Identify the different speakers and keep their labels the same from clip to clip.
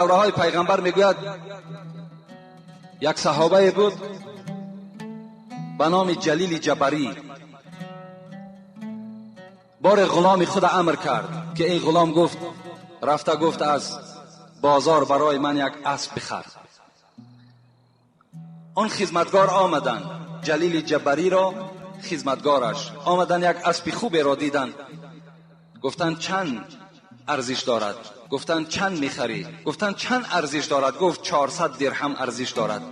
Speaker 1: Давраҳои пайғамбар мегӯяд, як саҳобае буд ба номи Ҷалили Ҷабарӣ. Боре ғуломи худа амр кард, ки эй ғулом, гуфт, рафта, гуфт, аз бозор барои ман як асп бихар. Он хизматгор омаданд, Ҷалили Ҷабариро хизматгораш омаданд, як аспи хуберо диданд. Гуфтанд: «Чанд арзиш дорад?» Гуфтанд: «Чанд мехарӣ?» Гуфтанд: «Чанд арзиш дорад?» Гуфт: «400 дирҳам арзиш дорад».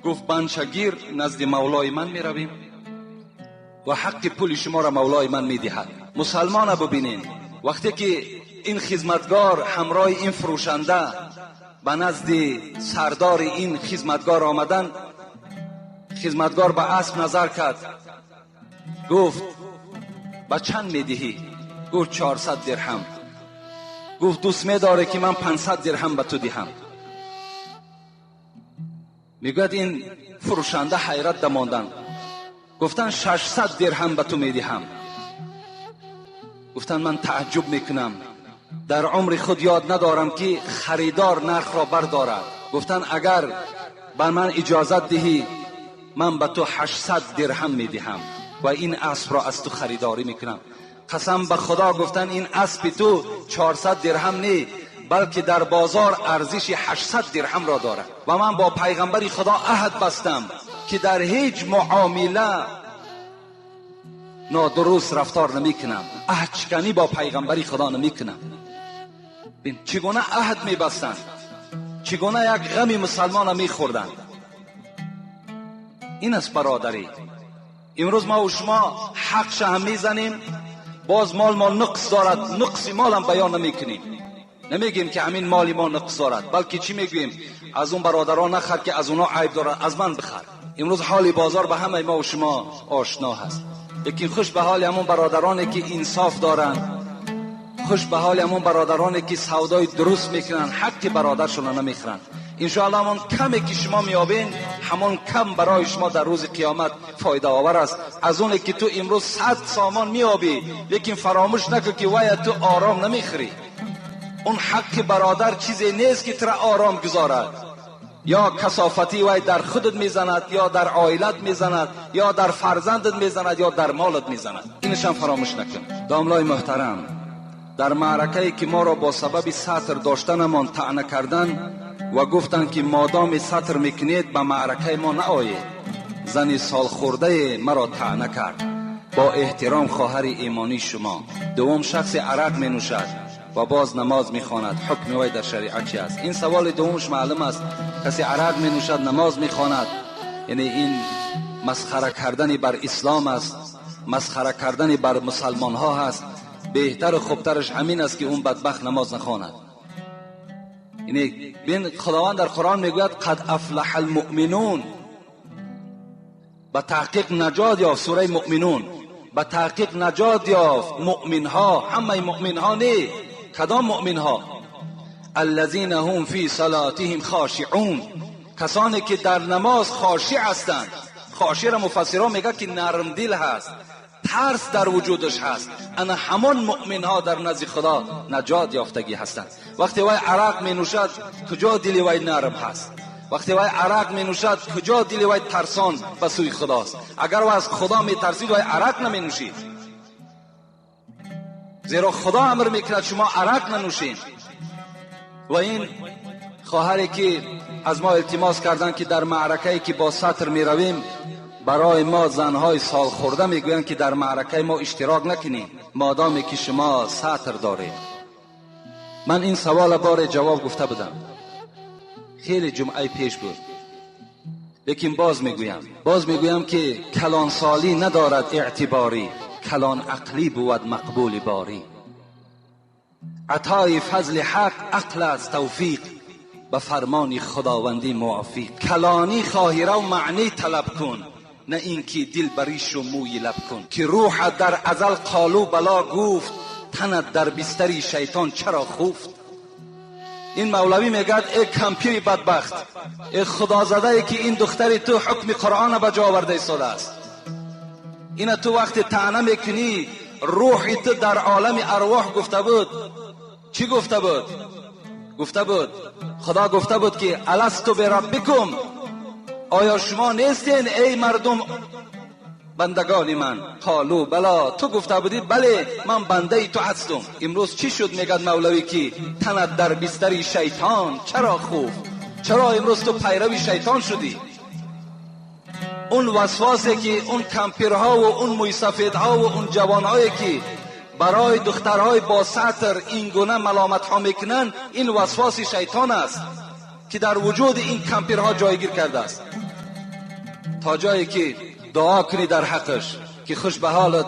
Speaker 1: Гуфт: «Банчагир, назди мавлои ман меравем ва ҳаққи пули шуморо мавлои ман медиҳад». Мусалмона бубинед, вақте ки ин хизматгор ҳамроҳи ин фурӯшанда ба назди сардори ин хизматгор омаданд, хизматгор ба асп назар кард, гуфт: «Ба чанд медиҳӣ?» Гуфт: «400 дирҳам». Гуфт: «Дӯст медорӣ, ки ман 500 дирҳам ба ту диҳам?» Мегӯяд, ин фурӯшанда ҳайрат дамонданд. Гуфтанд: «600 дирҳам ба ту медиҳам». Гуфтанд: «Ман тааҷҷуб мекунам, дар умри худ ёд надорам, ки харидор нархро бардорад». Гуфтанд: «Агар ба ман иҷозат диҳӣ, ман ба ту 800 дирҳам медиҳам ва ин аспро аз ту харидорӣ мекунам». «Қасам ба Худо», гуфтанд, «ин аспи ту 400 дирҳам не, балки дар бозор арзиши 800 дирҳамро дорад ва ман бо пайғамбари Худо аҳд бастам, ки дар ҳеҷ муомила нодуруст рафтор намекунам, аҳдшиканӣ бо пайғамбари Худо намекунам». Бин, чӣ гуна аҳд мебастанд, чӣ гуна як ғами мусалмона мехӯрданд. Ин аст бародарӣ. Имрӯз мо шумо ҳақша ҳам мезанем, боз мол мол нуқс дорад, нуқси молам баён намекунем, намегӯем, ки ҳамин моли мо нуқс дорад, балки чӣ мегӯем? «Аз он бародарон нахар, ки аз онҳо айб дорад, аз ман бихар». Имрӯз ҳоли бозор ба ҳамаи мо шумо ошно ҳаст. Лекин хуш ба ҳоли ҳамон бародароне, ки инсоф доранд, хуш ба ҳоли ҳамон бародароне, ки савдои дуруст мекунанд, ҳаққи бародаршонро намехӯранд. Иншоалло, ҳамон каме, ки шумо меёбед, ҳамон кам барои шумо дар рӯзи қиёмат фоидаовар аст, аз оне ки ту имрӯз 100 сомон меёбӣ, лекин фаромӯш накун, ки вая ту ором намехӯрӣ. Он ҳаққи бародар чизе нест, ки тура ором гузорад. Ё касофатӣ вай дар худат мезанад, ё дар оилат мезанад, ё дар фарзандат мезанад, ё дар молат мезанад. Инашам фаромӯш накун. Домлои муҳтарам, дар маъракае, ки моро бо сабаби сатр доштанамон таъна кардан ва гуфтанд, ки модоме сатр мекунед, ба маъракаи мо наоед, зани солхӯрдае маро таъна кард. Бо эҳтиром, хоҳари имонии шумо. Дуввум, шахсе арақ менӯшад ва боз намоз мехонад, ҳукми вай дар шариат чи аст? Ин саволи дуввумш маълум аст. Касе арақ менӯшад, намоз мехонад, яъне ин масхара кардани бар ислом аст, масхара кардани бар мусалмонҳо ҳаст. Беҳтару хубтараш ҳамин аст, ки он бадбахт намоз нахонад. Яъне бин, Худованд дар Қуръон мегӯяд: «Қад афлаҳа алмуъминун», ба таҳқиқ наҷот ёфт. Сураи Муъминун. Ба таҳқиқ наҷот ёфт муъминҳо. Ҳамаи муъминҳо не. Кадом муъминҳо? «Аллазина ҳум фи салотиҳим хошиъун», касоне ки дар намоз хошиъ ҳастанд. Хошиъро муфассирон мегӯяд, ки нармдил ҳаст, тарс дар вуҷудаш ҳаст. Ана ҳамон муъминҳо дар назди Худо наҷот ёфтагӣ ҳастанд. Вақте вай арақ менӯшад, куҷо дили вай нарм ҳаст? Вақте вай арақ менӯшад, куҷо дили вай тарсон ба сӯи Худост? Агар вай аз Худо метарсид, вай арақ наменӯшид, зеро Худо амр мекунад: шумо арақ нанӯшед. Ва ин хоҳаре, ки аз мо илтимос карданд, ки дар маъракае, ки бо сатр меравем, барои мо занҳои солхӯрда мегӯянд, ки дар маъракаи мо иштирок накунед, модоме ки шумо сатр доред. Ман ин савола боре ҷавоб гуфта будам, хеле ҷумъаи пеш буд, лекин боз мегӯям, боз мегӯям, ки калонсолӣ надорад эътиборӣ, калон ақлӣ бувад мақбули борӣ. Атои фазли ҳақ ақл аст тавфиқ, ба фармони худовандӣ мувофиқ. Калонӣ хоҳӣ, рав маънӣ талаб кун, на ин ки дил баришу мӯи лаб кун. Ки рӯҳат дар азал қолу бало гуфт, танат дар бистари шайтон чаро хуфт? Ин мавлавӣ мегӯяд: «Э кампири бадбахт, э худозадае, ки ин духтари ту ҳукми Қуръона ба ҷо оварда истодааст, ина ту вақте таъна мекунӣ, рӯҳи ту дар олами арвоҳ гуфта буд. Чӣ гуфта буд? گفته بود، خدا گفته بود که الست بربکم، آیا شما نیستین ای مردم بندگان من؟ قالو بلا، تو گفته بودی بله من بنده تو هستم. امروز چی شد؟ میگد مولوی که تنت در بستر شیطان چرا خوف؟ چرا امروز تو پیرو شیطان شدی؟ اون وسواسی که اون کمپیرها و اون مویسفیدها و اون جوانهایی که برای دخترهای با سطر این گونه ملامت ها میکنن، این وسواس شیطان است که در وجود این کمپیرها جایگیر کرده است. تا جایی که دعا کنی در حقش که خوش به حالت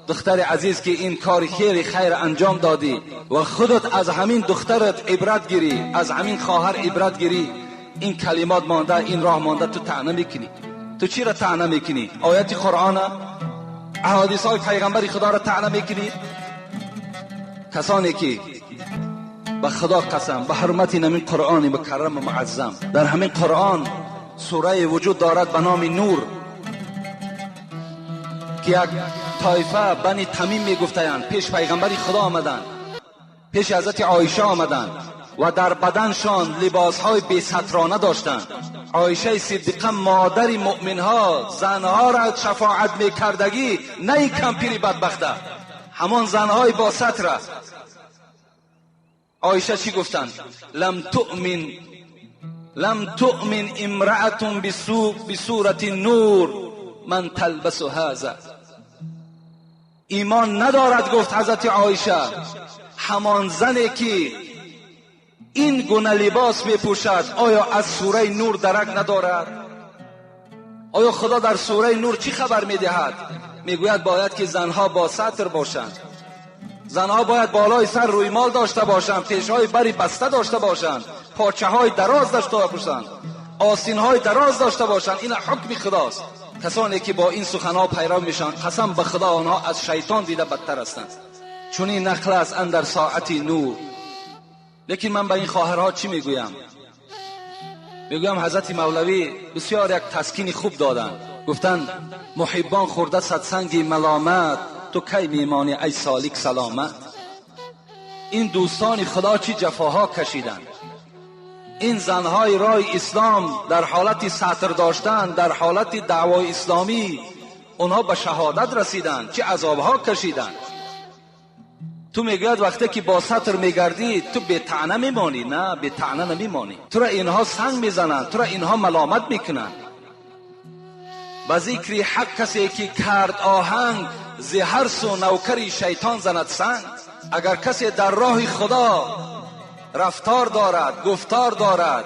Speaker 1: دختر عزیز که این کار خیلی خیر انجام دادی و خودت از همین دخترت عبرت گیری، از همین خواهر عبرت گیری. این کلمات مانده، این راه مانده، تو طعنه میکنی. تو چی را طعنه میکنی؟ آیت قرآن، احادیث های پیغمبر خدا را طعنه میکنی؟ کسانی که به خدا قسم، به حرمت همین قرآن مکرم و معظم، در همین قرآن سوره وجود دارد به نام نور که یک طایفه بنی تمیم میگفتند پیش پیغمبر خدا آمدند، پیش حضرت عایشه آمدند و در بدنشان لباسهای بی سترانه داشتند. عایشه صدیقه مادر مؤمن ها، زنها را شفاعت میکردگی، نه این کمپیری بدبخته، همان زنهای با ستر. عایشه چی گفتند؟ لم تؤمن امرأة بسورة النور من تلبس هذا. ایمان ندارد، گفت حضرت عایشه، همان زنی که این گونه لباس میپوشد آیا از سوره نور درک ندارد؟ آیا خدا در سوره نور چی خبر میدهد؟ میگوید باید که زنها با ستر باشند، زنها باید بالای سر رویمال داشته باشند، پیشهای بری بسته داشته باشند، پاچه های دراز داشته باشند، آستین های دراز داشته باشند. این حکم خداست. کسانی که با این سخنها پیرو میشن، قسم به خدا آنها از شیطان دیده بدتر هستند. چون این نقل است اندر ساعت نور. لیکن من به این خواهرها چی میگویم؟ میگویم حضرت مولوی بسیار یک تسکین خوب دادن. گفتن محبان خورده صد سنگ ملامت، تو کی میمانی ای سالک سلامت. این دوستان خدا چی جفاها کشیدند. این زنهای رای اسلام در حالت ستر داشتن، در حالت دعوای اسلامی، اونها به شهادت رسیدند، چه عذابها کشیدند. تو میگوید وقتی که با ستر میگردی تو به طعنه میمانی. نه، به طعنه نمیمانی. تو را اینها سنگ میزنند، تو را اینها ملامت میکنند. به ذکر حق کسی که کرد آهنگ، ز هر سو نوکری شیطان زند سنگ. اگر کسی در راه خدا رفتار دارد، گفتار دارد،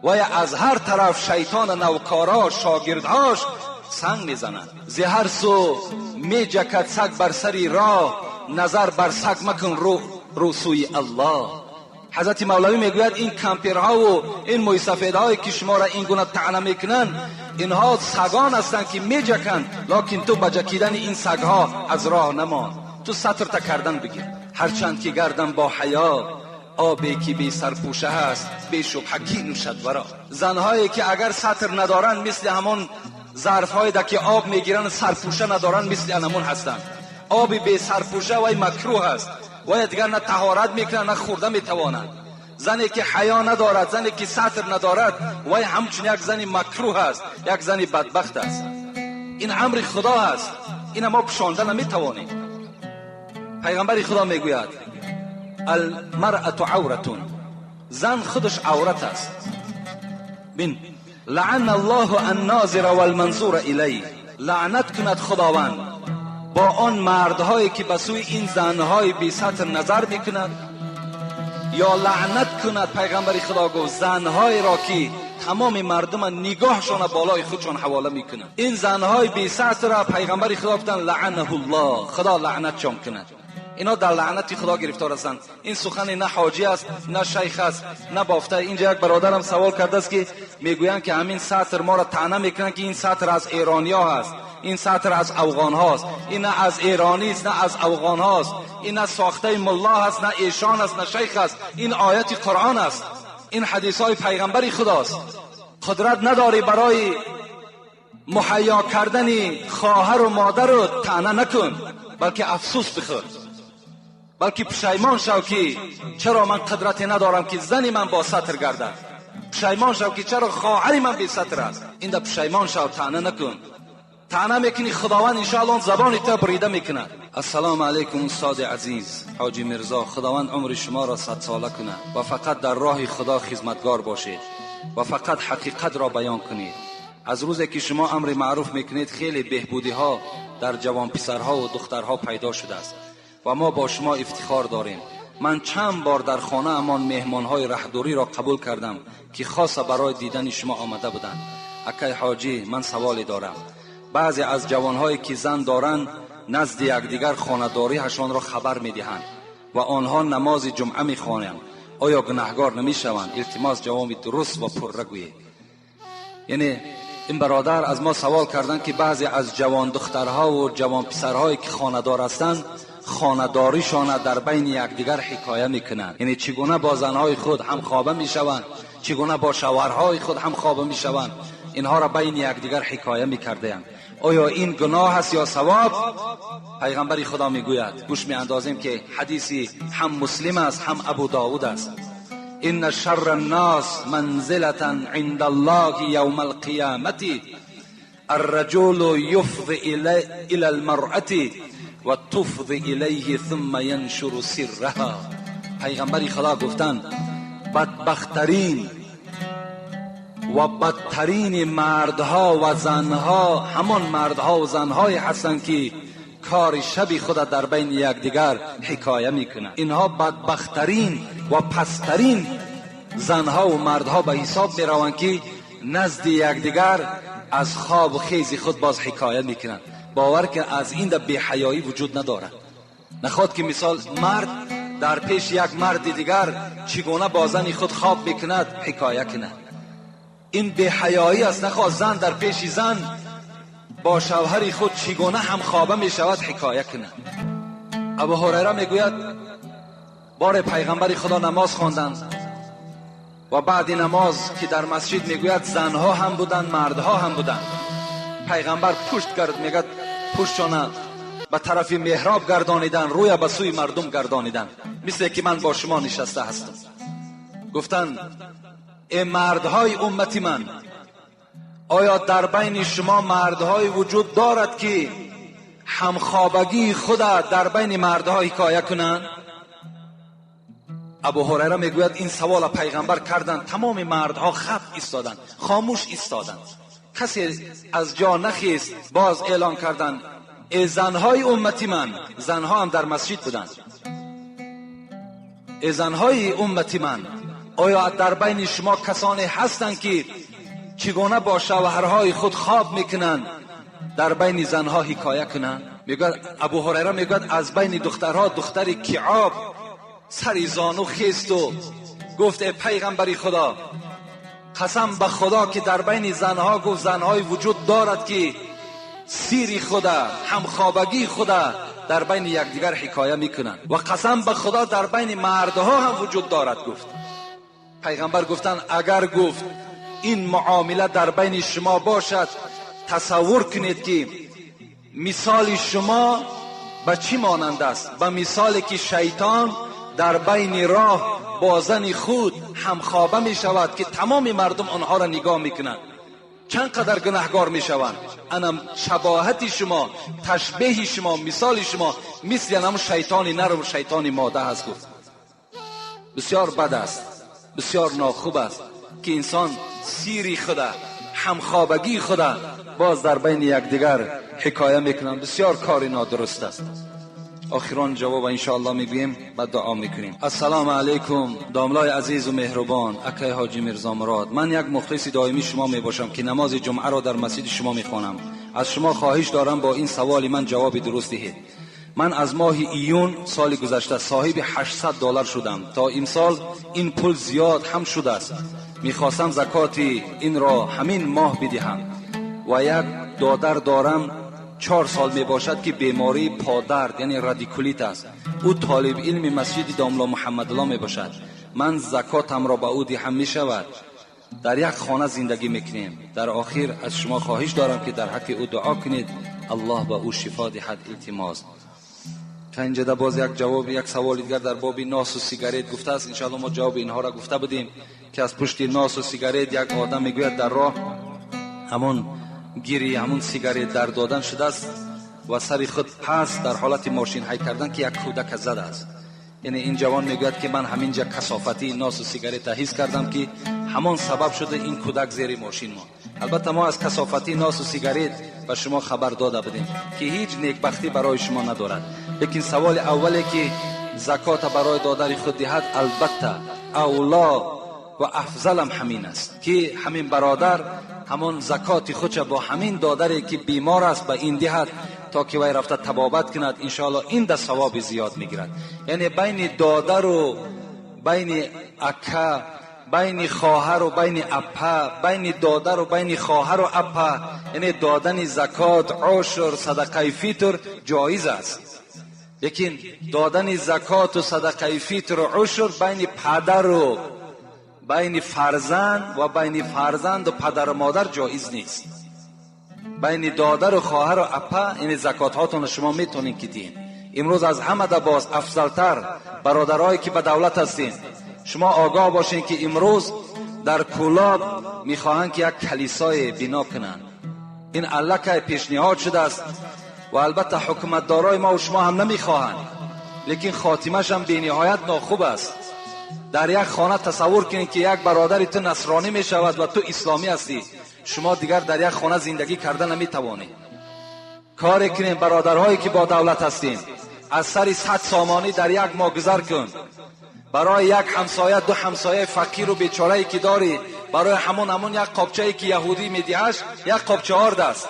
Speaker 1: و از هر طرف شیطان نوکارا شاگردهاش سنگ میزنند. ز هر سو میجکد سگ بر سری راه، نظر بر سگ مکن رو سوی الله. حضرت مولوی میگوید این کمپیرها و این مویسفیدهایی که شما را این گونه طعنه میکنند، اینها سگان هستند که میجکند، لکن تو به جکیدن این سگها از راه نمان، تو ستر کردن بگیر. هرچند که گردم با حیا، آبی که بی سرپوشه هست بی شبهه کی نوشد ورا. زنهایی که اگر ستر ندارند مثل همون ظرفهای که آب میگیرن سرپوشه ندارن، مثل همون هستند. آب بی سرپوشه وای مکروه است، وای دیگر نه طهارت میکنن نه خورده میتوانند. زنی که حیا ندارد، زنی که ستر ندارد، وای همچون یک زنی مکروه است، یک زنی بدبخت است. این امر خدا است، این ما پوشانده نمیتوانیم. پیغمبر خدا میگوید المرأة عورة، زن خودش عورت است. بین لعن الله الناظر والمنظور الیه، لعنت کند خداوند با آن مردهایی که به سوی این زنهای بی ستر نظر میکند، یا لعنت کند پیغمبر خدا گفت زنهای را که تمام مردم نگاهشان بالای خودشان حواله میکنند. این زنهای بی ستر را پیغمبر خدا گفتند لعنه الله، خدا لعنتشان کند. اینا در لعنت خدا گرفتار هستند. این سخن نه حاجی است، نه شیخ است، نه بافته. اینجا یک برادرم سوال کرده است که میگویند که همین ستر ما را طعنه میکنند که این ستر از ایرانیا هست، این ستر از افغان هاست. این نه از ایرانی است، نه از افغان هاست، این نه ساخته ملا هست، نه ایشان است، نه شیخ است. این آیت قرآن است، این حدیث های پیغمبر خداست. قدرت نداری برای مهیا کردن خواهر و مادر رو طعنه نکن، بلکه افسوس بخور. Балки пушаймон шав, ки чаро ман қудрате надорам, ки зани ман бо сатр гардад. Пушаймон шав, ки чаро хоҳари ман бесатр аст. Инда пушаймон шав, таъна накун. Таъна мекунӣ, Худованд иншоалло забони та бурида мекунад. Ассалому алайкум, устоди азиз Ҳоҷи Мирзо. Худованд умри шуморо садсола кунад ва фақат дар роҳи Худо хизматгор бошед ва фақат ҳақиқатро баён кунед. Аз рӯзе ки шумо амри маъруф мекунед, хеле беҳбудиҳо дар ҷавонписарҳо ва духтарҳо пайдо шудааст ва мо бо шумо ифтихор дорем. Ман чанд бор дар хонаамон меҳмонҳои раҳдуриро қабул кардам, ки хоса барои дидани шумо омада буданд. Акай Ҳоҷӣ, ман саволе дорам. Баъзе аз ҷавонҳое ки зан доранд, назди якдигар хонадориҳашонро хабар медиҳанд ва онҳо намози ҷумъа мехонанд. Оё гунаҳгор намешаванд? Илтимос, ҷавоби дуруст ва пурра гӯед. Яъне ин бародар аз мо савол карданд, ки баъзе аз ҷавон духтарҳо ва ҷавон писарҳое ки хонадор ҳастанд, хонадоришона дар байни якдигар ҳикоя мекунанд, яъне чӣ гуна бо занҳои худ ҳамхоба мешаванд, чӣ гуна бо шавҳарҳои худ ҳамхоба мешаванд, инҳоро байни якдигар ҳикоя мекардаянд. Оё ин гуноҳ аст ё савоб? Пайғамбари Худо мегӯяд, гӯш меандозем, ки ҳадиси ҳам Муслим аст, ҳам Абу Довуд аст: إن شر الناس منزلة عند الله يوم القيامة الرجل يفضي إلى المرأة وتفضي إليه ثم ينشر سرها. پیغمبر خدا گفتند بدبختترین و بدترین مردها و زنها همان مردها و زنهایی هستند که کار شبی خود در بین یکدیگر حکایه میکنند. اینها بدبختترین و پسترین زنها و مردها به حساب میروند که نزد یکدیگر از خواب و خیز خود باز حکایه میکنند. باور که از این در بی‌حیایی وجود ندارد. نخواد که مثال مرد در پیش یک مرد دیگر چگونه با زن خود خواب میکند حکایه کند، این بی‌حیایی است. نخواد زن در پیش زن با شوهر خود چگونه هم خوابه می شود حکایه کند. ابو هریره میگوید بار پیغمبر خدا نماز خواندند و بعد نماز که در مسجد، میگوید، زنها هم بودند، مردها هم بودند. پیغمبر پشت کرد، میگد پشتشانه به طرف محراب گردانیدن، روی به سوی مردم گردانیدن، مثل که من با شما نشسته هستم. گفتند ای مردهای امتی من، آیا در بین شما مردهای وجود دارد که همخوابگی خود در بین مردها حکایه کنند؟ ابو هریره میگوید این سوال پیغمبر کردند، تمام مردها خپ ایستادند، خاموش ایستادند، کسی از جا نخیست. باز اعلان کردند ای زنهای امتی من، زنها هم در مسجد بودند، ای زنهای امتی من، آیا در بین شما کسانی هستند که چگونه با شوهرهای خود خواب میکنند در بین زنها حکایه کنند؟ میگوید ابو هریره، میگوید از بین دخترها دختر کعاب سری زانو خیست و گفت ای پیغمبری خدا، قسم به خدا که در بین زنها، گفت، زنهای وجود دارد که سیری خدا، همخوابگی خدا در بین یکدیگر حکایه میکنند و قسم به خدا در بین مردها هم وجود دارد. گفت پیغمبر گفتند اگر، گفت، این معامله در بین شما باشد، تصور کنید که مثال شما به چی مانند است؟ به مثالی که شیطان در بین راه با زن خود همخوابه می شود که تمام مردم آنها را نگاه میکنند، چند قدر گناهگار می شوند. انم شباهت شما، تشبیه شما، مثال شما مثل انم شیطان نر و شیطان ماده است. گفت بسیار بد است، بسیار ناخوب است که انسان سیری خدا، همخوابگی خدا باز در بین یکدیگر حکایه میکنند. بسیار کار نادرست است. آخران جواب انشاءالله میگوییم و دعا میکنیم. السلام علیکم داملای عزیز و مهربان اکای حاجی میرزا مراد. من یک مخلص دائمی شما میباشم که نماز جمعه را در مسجد شما میخوانم. از شما خواهش دارم با این سوال من جواب درست دهید. من از ماه ایون سال گذشته صاحب 800 دلار شدم. تا امسال این پول زیاد هم شده است. میخواستم زکات این را همین ماه بدهم و یک دادر دارم، 4 سال می باشد که بیماری پادرد، یعنی رادیکولیت است. او طالب علم مسجد داملا محمدالله می باشد. من زکاتم را به او دهم می شود؟ در یک خانه زندگی میکنیم. در آخر از شما خواهش دارم که در حق او دعا کنید، الله به او شفا دهد. التماس. اینجا باز یک جواب، یک سوال دیگر در باب ناس و سیگارت گفته است. انشاءالله ما جواب اینها را گفته بودیم که از پشت ناس و سیگارت یک آدم میگوید در راه همون گیری همون سیگارت در دادن شده است و سر خود پس در حالت ماشین های کردن که یک کودک زده است. یعنی این جوان میگوید که من همینجا کثافتی ناس و سیگارت حس کردم که همان سبب شده این کودک زیر ماشین ما. البته ما از کثافتی ناس و سیگارت به شما خبر داده بودیم که هیچ نیکبختی برای شما ندارد. لیکن سوال اولی که زکات برای دادر خود دهد، البته اولا و افضلم همین است که همین برادر همون زکات خودش با همین دادری که بیمار است به این دهد تا که وی رفته طبابت کند، انشاءالله این ده ثواب زیاد میگیرد. یعنی بین دادر و بین اکا، بین خواهر و بین اپا، بین دادر و بین خواهر و اپا، یعنی دادن زکات، عشر، صدقه فطر جایز است. لیکن دادن زکات و صدقه فطر و عشر بین پدر و بین فرزند و بین فرزند و پدر و مادر جایز نیست. بین دادر و خواهر و اپا، یعنی زکات هاتون شما میتونین که دین. امروز از همه ده باز افضلتر برادرایی که به دولت هستین، شما آگاه باشین که امروز در کولاب میخواهند که یک کلیسای بنا کنند. این الکه پیشنهاد شده است و البته حکومتدارای ما و شما هم نمیخواهند، لیکن خاتمه‌ش هم بی‌نهایت ناخوب است. در یک خانه تصور کنید که یک برادر تو نصرانی می شود و تو اسلامی هستی، شما دیگر در یک خانه زندگی کرده نمیتوانید. کاری کنین برادرهایی که با دولت هستین، از سر 100 سامانی در یک ماه گذر کن. برای یک همسایه، دو همسایه فقیر و بیچاره که داری، برای همون یک قابچه که یهودی میدیهش یک قابچه آرد است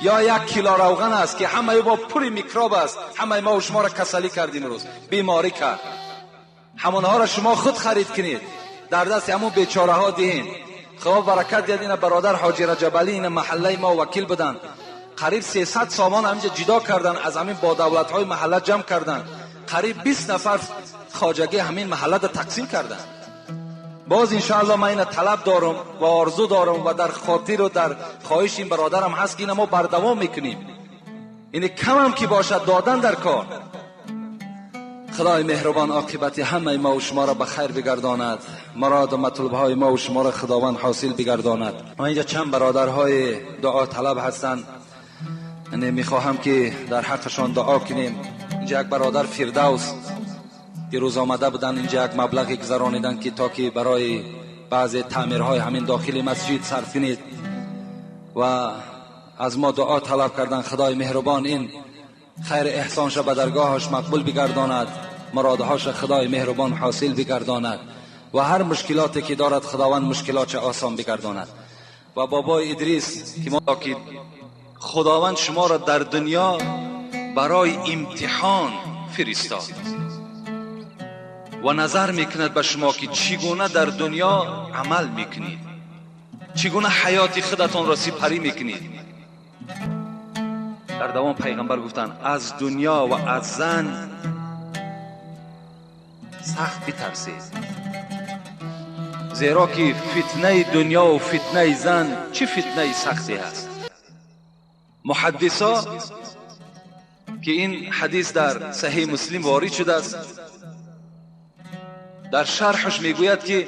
Speaker 1: یا یک کیلو روغن است که همه با پر میکروب است، همه ما و شما را کسلی کردیم، روز بیماری کرد. همونها را شما خود خرید کنید، در دست همون بیچاره ها دهین. خب برکت دید. اینا برادر حاجی رجب علی، اینا محله ما وکیل بودن، قریب 300 سامان همینجا جدا کردن، از همین با دولت های محله جمع کردن، قریب 20 نفر خواجگی همین محله را تقسیم کردن. باز انشاءالله من اینو طلب دارم و آرزو دارم و در خاطر و در خواهش این برادرم هست که اینو ما بردوام میکنیم. اینه کم هم که باشد دادن در کار. خدای مهربان عاقبت همه ما و شما را به خیر بگرداند، مراد و مطلب های ما و شما را خداوند حاصل بگرداند. ما اینجا چند برادرهای دعا طلب هستند، یعنی میخواهم که در حقشان دعا کنیم. اینجا یک برادر فردوس دیروز آمده بودن، اینجا یک مبلغی گذرانیدن که تا که برای بعض تعمیرهای همین داخل مسجد صرف کنید و از ما دعا طلب کردن. خدای مهربان این خیر احسانش به درگاهش مقبول بگرداند، مرادهاش خدای مهربان حاصل بگرداند و هر مشکلاتی که دارد خداوند مشکلاتش آسان بگرداند. و بابای ادریس که ما که خداوند شما را در دنیا برای امتحان فرستاد و نظر میکند به شما که چگونه در دنیا عمل میکنید، چگونه حیات خودتان را سپری میکنید. در دوام پیغمبر گفتند از دنیا و از زن سخت بترسید، زیرا که فتنه دنیا و فتنه زن چه فتنه سختی است. محدثا که این حدیث در صحیح مسلم وارد شده است، در شرحش میگوید که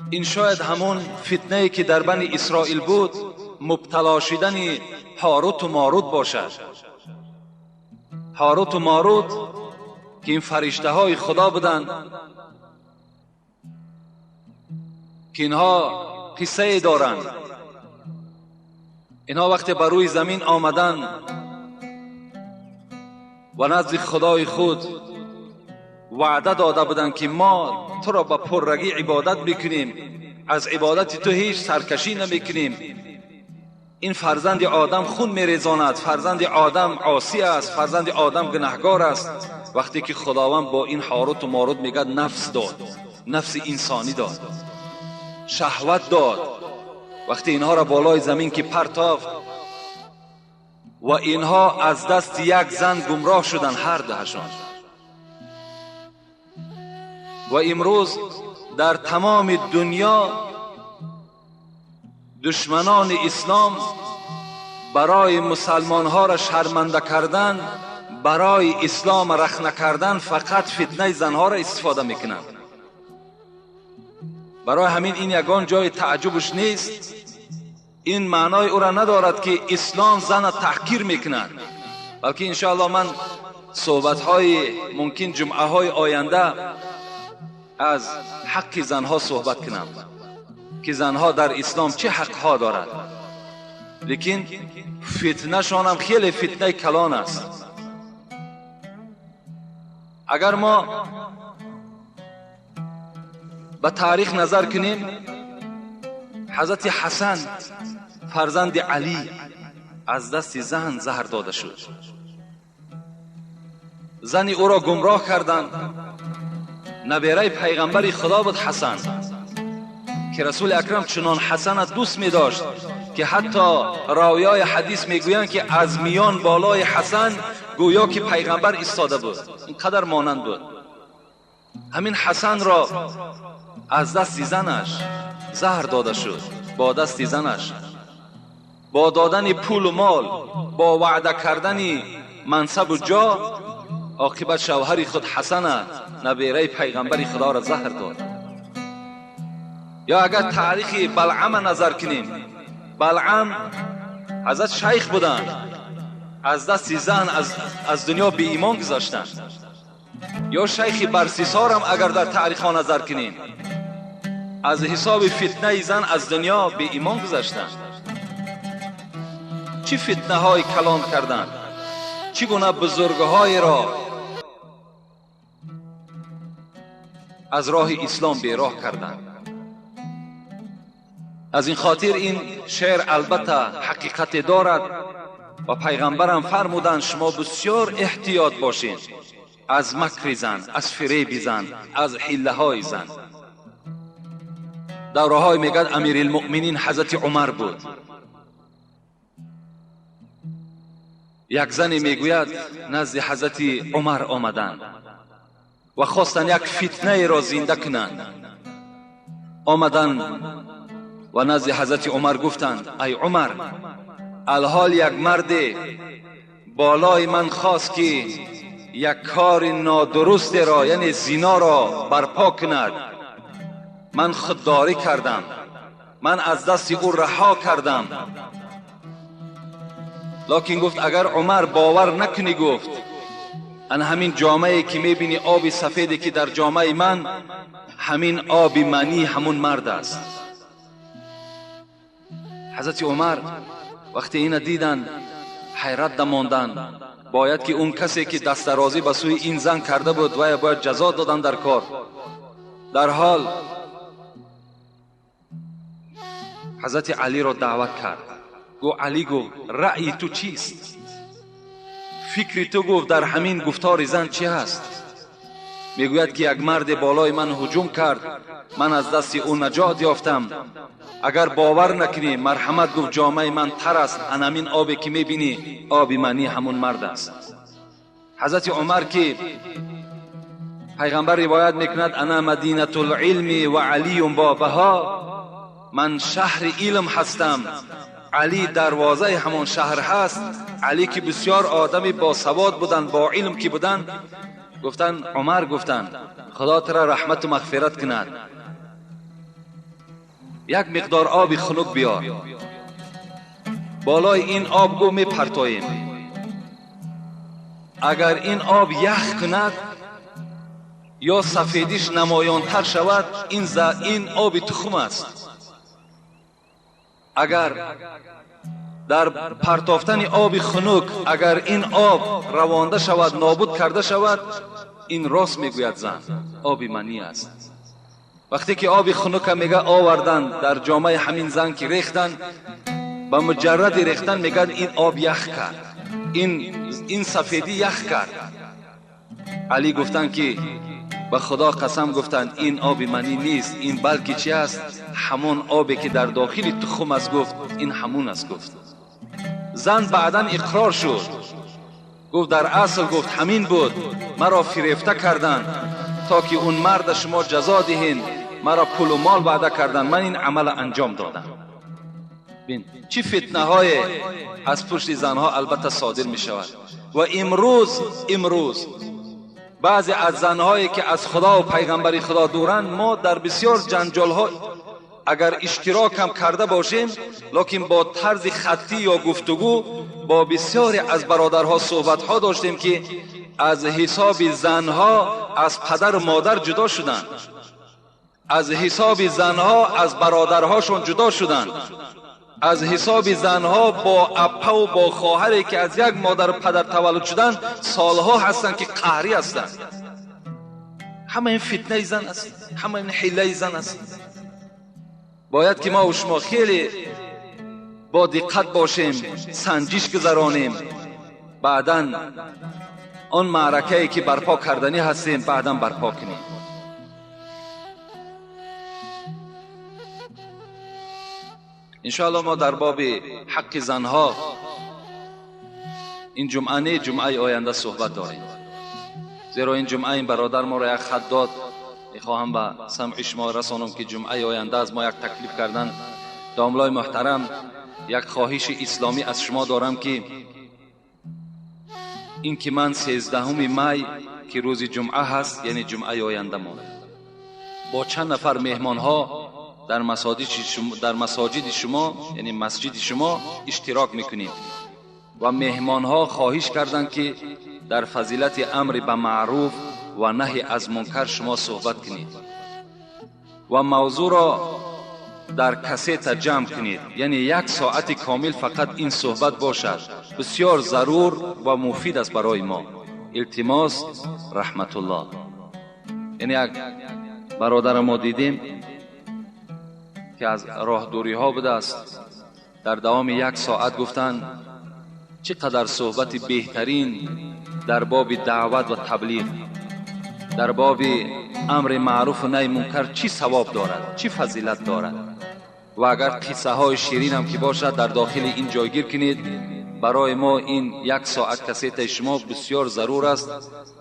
Speaker 1: این شاید همون فتنه که در بنی اسرائیل بود، مبتلا شدن هاروت و ماروت باشد. هاروت و ماروت که این فرشته های خدا بودند که اینها قصه دارند. اینها وقتی بر روی زمین آمدن و نزد خدای خود وعده داده بودند که ما تو را با پررگی عبادت میکنیم، از عبادت تو هیچ سرکشی نمیکنیم. این فرزند آدم خون میریزاند، فرزند آدم عاصی است، فرزند آدم گناهگار است. وقتی که خداوند با این هاروت و ماروت میگه نفس داد، نفس انسانی داد، شهوت داد، وقتی اینها را بالای زمین که پرتافت و اینها از دست یک زن گمراه شدن هر دهشان. و امروز در تمام دنیا دشمنان اسلام برای مسلمان ها را شرمنده کردن барои ислом рахна кардан фақат фитнаи занҳоро истифода мекунанд. Барои ҳамин ин ягон ҷои таъҷубш нест. Ин маънои ӯро надорад ки ислом зана таҳқир мекунад, балки иншоаллоҳ ман суҳбатҳои мумкин ҷумъаҳои оянда аз ҳаққи занҳо суҳбат кунам ки занҳо дар ислом чӣ ҳақҳо дорад. Лекин фитнашонам хеле фитнаи калон аст. Агар мо ба таърих назар кунем, ҳазрати Ҳасан фарзанди Алӣ аз дасти зан заҳр дода шуд. Зани ӯро гумроҳ карданд. Набераи пайғамбари Худо буд Ҳасан, ки Расули Акрам чунон Ҳасана дӯст медошт ки ҳатто ровиёи ҳадис мегӯянд ки аз миён болои Ҳасан гӯё ки пайғамбар истода буд, ин қадар монанд буд. Ҳамин Ҳасанро аз дасти занаш заҳр дода шуд, бо дасти занаш, бо додани пулу мол, бо ваъда кардани мансабу ҷо, оқибат шавҳари худ Ҳасана, набераи пайғамбари Худоро заҳр дод. Ё агар таърихи Балъама назар кунем, Балъам ҳазрат шайх буданд, аз дасти зан аз дунё беимон гузаштанд. Ё шайхи Барсисорам агар дар таърихҳо назар кунем, аз ҳисоби фитнаи зан аз дунё беимон гузаштанд. Чӣ фитнаҳои калон карданд, чӣ гуна бузургҳоеро аз роҳи ислом бероҳ карданд. Аз ин хотир ин шеър албатта ҳақиқате дорад ва пайғамбарам фармуданд шумо бисёр эҳтиёт бошед аз макри зан, аз фиреби зан, аз ҳиллаҳои зан. Давраҳое мегӯяд Амирилмуъминин ҳазрати Умар буд. Як зане мегӯяд назди ҳазрати Умар омаданд ва хостанд як фитнаеро зинда кунанд. Омаданд ва назди ҳазрати Умар гуфтанд: ай Умар, алҳол як марде болои ман хост ки як кори нодурустеро, яъне зиноро барпо кунад. Ман худдорӣ кардам, ман аз дасти ӯ раҳо кардам. Локин гуфт агар Умар бовар накунӣ, гуфт ан ҳамин ҷомае ки мебинӣ, оби сафеде ки дар ҷомаи ман, ҳамин оби манӣ ҳамун мард аст. Ҳазрати Умар вақте ина диданд ҳайрат дамонданд. Бояд ки он касе ки дастдарозӣ ба сӯи ин зан карда буд вая бояд ҷазо додан дар кор. Дар ҳол ҳазрати Алиро даъват кард. Гуфт: Алӣ, гуфт, раъйи ту чист? Фикри ту, гуфт, дар ҳамин гуфтори зан чӣ ҳаст? Мегӯяд ки як марде болои ман ҳуҷум кард, ман аз дасти ӯ наҷот ёфтам. Агар бовар накунӣ, марҳамат, гуфт, ҷомаи ман тар аст, ан ҳамин обе ки мебинӣ оби манӣ ҳамун мард аст. Ҳазрати Умар ки пайғамбар ривоят мекунад: ана мадинатулилми ва алиюн бобаҳо, ман шаҳри илм ҳастам, Алӣ дарвозаи ҳамон шаҳр ҳаст. Алӣ ки бисёр одами босавод буданд, бо илм ки буданд, гуфтанд Умар, гуфтанд Худо туро раҳмату мағфират кунад, як миқдор оби хунук биёр, болои ин об гӯ мепартоем, агар ин об ях кунад ё сафедиш намоёнтар шавад, ин оби тухм аст. Агар дар партофтани оби хунук агар ин об равонда шавад, нобуд карда шавад, ин рост мегӯяд зан, оби манӣ аст. Вақте ки оби хунука мега оварданд дар ҷомаи ҳамин зан ки рехтанд, ба муҷарради рехтан мегӯяд ин об ях кард, ин сафедӣ ях кард. Алӣ гуфтанд ки ба Худо қасам, гуфтанд ин оби манӣ нест, ин балки чи аст? Ҳамон обе ки дар дохили тухм аст, гуфт ин ҳамун аст. Гуфт зан баъдан иқрор шуд, гуфт дар асл, гуфт ҳамин буд, маро фирефта карданд то ки он марда шумо ҷазо диҳед, маро пулу мол ваъда карданд, ман ин амала анҷом додам. Бин чӣ фитнаҳое аз пушти занҳо албатта содир мешавад. و امروز بعضی از زنهایی که از خدا و پیغمبر خدا دورند، ما در بسیار جنجال ها اگر اشتراک هم کرده باشیم، لکن با طرز خطی یا گفتگو با بسیاری از برادرها صحبت ها داشتیم که از حساب زنها از پدر و مادر جدا شدند، از حساب زنها از برادرهاشون جدا شدند، از حساب زنها با اپه و با خواهری که از یک مادر و پدر تولد شدند سالها هستند که قهری هستند. همه این فتنه زن است، همه این حیله زن است. باید که ما و شما خیلی با دقت باشیم، سنجش گذرانیم، بعدا آن معرکه‌ای که برپا کردنی هستیم بعدا برپا کنیم. انشاءالله ما در باب حق زنها این جمعه نه، جمعه آینده صحبت داریم، زیرا این جمعه این برادر ما را یک خط داد. میخواهم به سمع شما رسانم که جمعه آینده از ما یک تکلیف کردن. داملای محترم، یک خواهش اسلامی از شما دارم که این که من 13 می که روز جمعه هست، یعنی جمعه آینده ما با چند نفر مهمان ها در مساجد شما، یعنی مسجد شما اشتراک میکنیم و مهمان ها خواهش کردند که در فضیلت امر به معروف و نهی از منکر شما صحبت کنید و موضوع را در کسیت جمع کنید، یعنی یک ساعت کامل فقط این صحبت باشد. بسیار ضرور و مفید است برای ما. التماس رحمت الله. یعنی یک برادر ما دیدیم که از راه دوری ها بوده است، در دوام یک ساعت گفتند چقدر صحبت بهترین در باب دعوت و تبلیغ، در باب امر معروف و نهی منکر چی ثواب دارد، چی فضیلت دارد، و اگر قصه های شیرین هم که باشد در داخل این جایگیر کنید. برای ما این یک ساعت کسیت شما بسیار ضرور است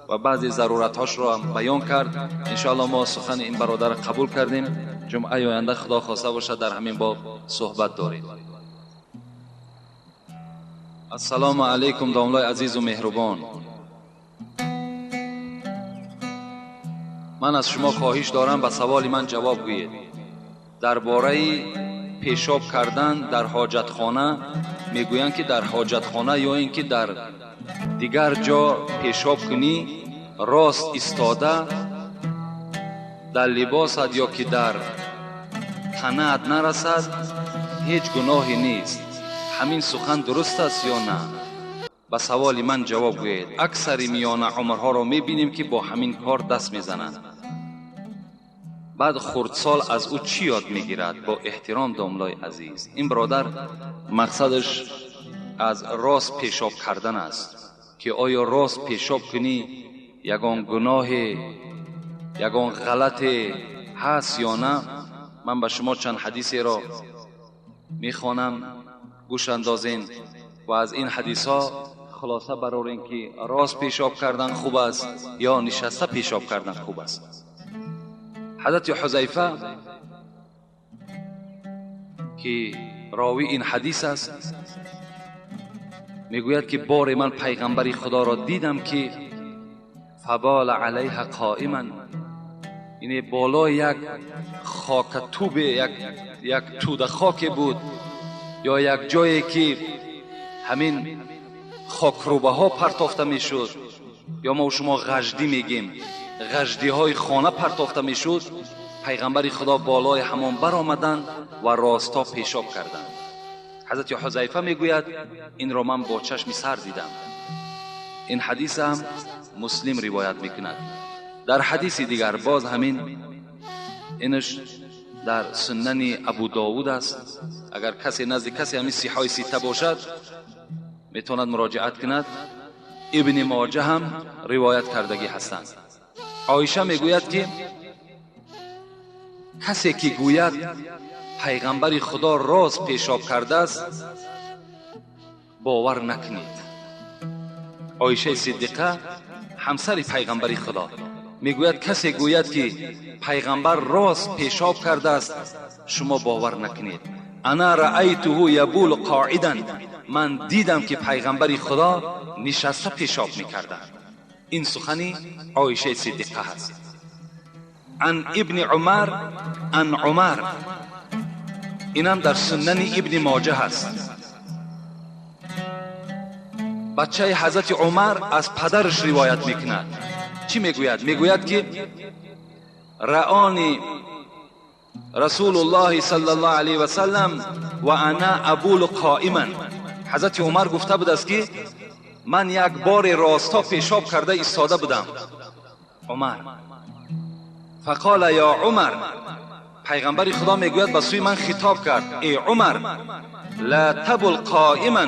Speaker 1: و بعضی ضرورت هاش را هم بیان کرد. انشاءالله ما سخن این برادر قبول کردیم. جمعه آینده خدا خواسته باشد در همین باب صحبت داریم. السلام علیکم داملای عزیز و مهربان. من از شما خواهش دارم به سوال من جواب گویید درباره پیشاب کردن در حاجتخانه. میگویند که در حاجتخانه یا اینکه در دیگر جا پیشاب کنی، راست ایستاده در لباست یا که در تنت نرسد هیچ گناهی نیست. همین سخن درست است یا نه؟ به سوال من جواب گویید. اکثر میان عمرها را میبینیم که با همین کار دست میزنند. بعد خردسال از او چی یاد میگیرد؟ با احترام داملای عزیز. این برادر مقصدش از راست پیشاب کردن است که آیا راست پیشاب کنی یگان گناه، یگان غلط هست یا نه؟ من به شما چند حدیثی را میخوانم، گوش اندازین و از این حدیث ها خلاصه برارین که راست پیشاب کردن خوب است یا نشسته پیشاب کردن خوب است. حضرت حذیفه که راوی این حدیث است میگوید که بار من پیغمبر خدا را دیدم که فبال علیها قائما، یعنی بالای یک خاک توب، یک توده خاک بود یا یک جایی که همین خاکروبه ها پرتافته میشد، یا ما و شما غجدی میگیم، غجدی های خانه پرتافته میشد، پیغمبر خدا بالای همان برآمدند و راستا پیشاب کردند. حضرت حذیفه میگوید این را من با چشم سر دیدم. این حدیث هم مسلم روایت میکند. در حدیث دیگر باز همین، اینش در سنن ابو داود است. اگر کسی نزد کسی همین صحای سیته باشد میتواند مراجعت کند. ابن ماجه هم روایت کردگی هستند. عایشه میگوید که کسی که گوید پیغمبر خدا راز پیشاب کرده است باور نکنید. عایشه صدیقه همسر پیغمبر خدا میگوید کسی گوید که پیغمبر راز پیشاب کرده است شما باور نکنید. انا رأیته یبول قاعدا، من دیدم که پیغمبر خدا نشسته پیشاب میکردند. این سخنی عایشه صدیقه هست. عن ابن عمر عن عمر، اینم در سنن ابن ماجه هست. بچه حضرت عمر از پدرش روایت میکند. چی میگوید؟ میگوید که رآنی رسول الله صلی الله علیه و سلم و انا ابول قائما. حضرت عمر گفته بود است که من یک بار راستا پیشاب کرده ایستاده بودم. عمر فقال یا عمر، پیغمبر خدا میگوید به سوی من خطاب کرد، ای عمر لا تبل قائما،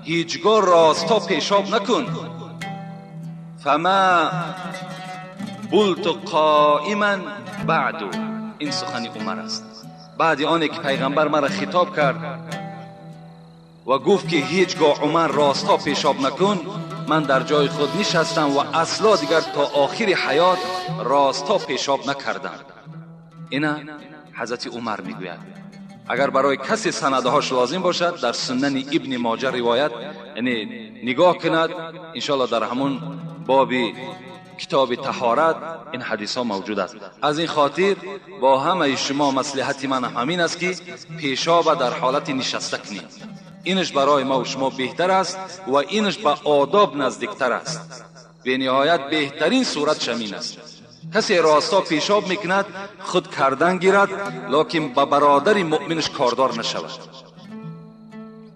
Speaker 1: هیچگاه راستا پیشاب نکن. فما بلت قائما بعد. این سخن عمر است. بعد آنی که پیغمبر مرا خطاب کرد و گفت که هیچگاه عمر راستا پیشاب نکن، من در جای خود نشستم و اصلا دیگر تا آخر حیات راستا پیشاب نکردم. اینا حضرت عمر میگوید. اگر برای کسی سندهاش لازم باشد در سنن ابن ماجه روایت یعنی نگاه کند، انشالله در همون باب کتاب طهارت این حدیث ها موجود است. از این خاطر با همه شما مصلحت من همین است که پیشاب در حالت نشسته کنید. اینش برای ما و شما بهتر است و اینش به آداب نزدیکتر است. به نهایت بهترین صورت شمین است. کسی راستا پیشاب میکند خود کردن گیرد، لکن به برادر مؤمنش کاردار نشود.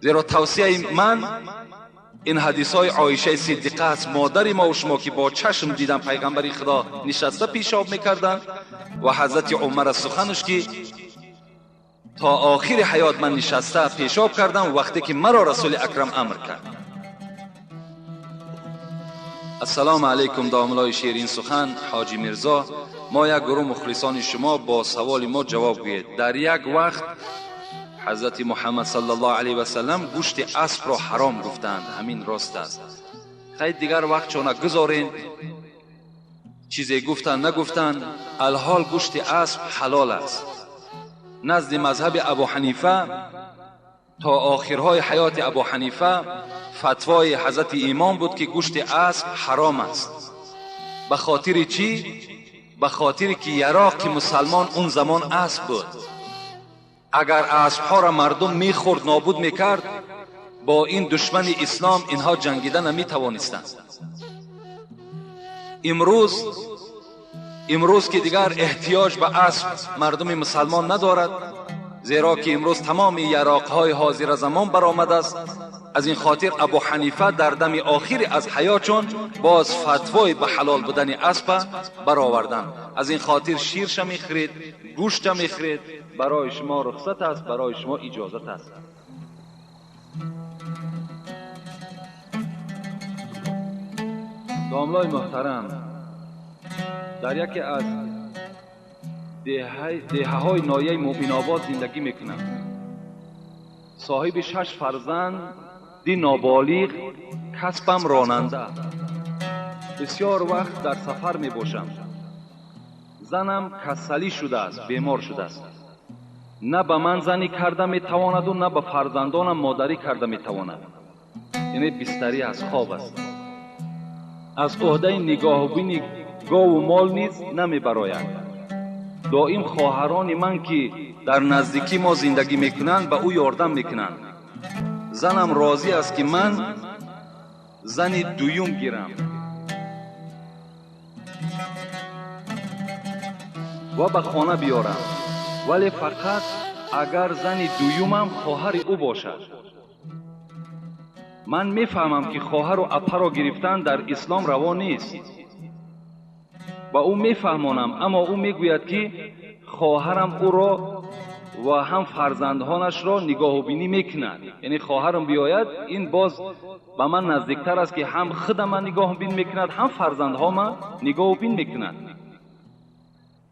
Speaker 1: زیرا توصیه من این حدیث های عایشه صدیقه است، مادر ما و شما که با چشم دیدن پیغمبر خدا نشسته پیشاب میکردن و حضرت عمر سخنش که تا آخر حیات من نشسته پیشاب کردم وقتی که مرا رسول اکرم امر کرد. السلام علیکم داملای شیرین سخن حاجی میرزا، ما یک گروه مخلصان شما با سوال ما جواب گویید. در یک وقت حضرت محمد صلی الله علیه و سلم گوشت اسب را حرام گفتند، همین راست است؟ خیلی دیگر وقت چون گذارین چیزی گفتن نگفتن، الحال گوشت اسب حلال است. نزد مذهب ابو حنیفه تا آخرهای حیات ابو حنیفه فتوای حضرت امام بود که گوشت اسب حرام است. به خاطر چی؟ به خاطر که یراق مسلمان اون زمان اسب بود. اگر اسبها را مردم میخورد نابود میکرد، با این دشمن اسلام اینها جنگیده نمیتوانستند. امروز که دیگر احتیاج به اسب مردم مسلمان ندارد، زیرا که امروز تمام یراقهای حاضر زمان برآمده است. از این خاطر ابو حنیفه در دم آخر از حیاتشون باز فتوای به حلال بودن اسب برآوردن. از این خاطر شیرش میخرید، گوشت میخرید، برای شما رخصت است، برای شما اجازت است. داملای محترم، در یکی از دهه های ناحیه مؤمن آباد زندگی میکنم. صاحب 6 فرزند، 2 نابالغ، کسبم راننده. بسیار وقت در سفر می باشم. زنم کسلی شده است، بیمار شده است. نه به من زنی کرده می تواند و نه به فرزندانم مادری کرده می تواند. یعنی بستری از خواب است. از عهده نگاهبین گاو و مال نیز نمی براید. دائم خواهران من که در نزدیکی ما زندگی میکنند به او یاردم میکنند. زنم راضی است که من زن دویم گیرم و به خانه بیارم، ولی فقط اگر زن دویمم خواهر او باشد. من میفهمم که خواهر و اپا را گرفتن در اسلام روا نیست. با او میفهمانم، اما او میگوید که خواهرم او را و هم فرزندانش را نگاه و بینی میکند. یعنی خواهرم بیاید این باز به من نزدیکتر است که هم خود من نگاه و بین میکند، هم فرزندها من نگاه و بین میکند.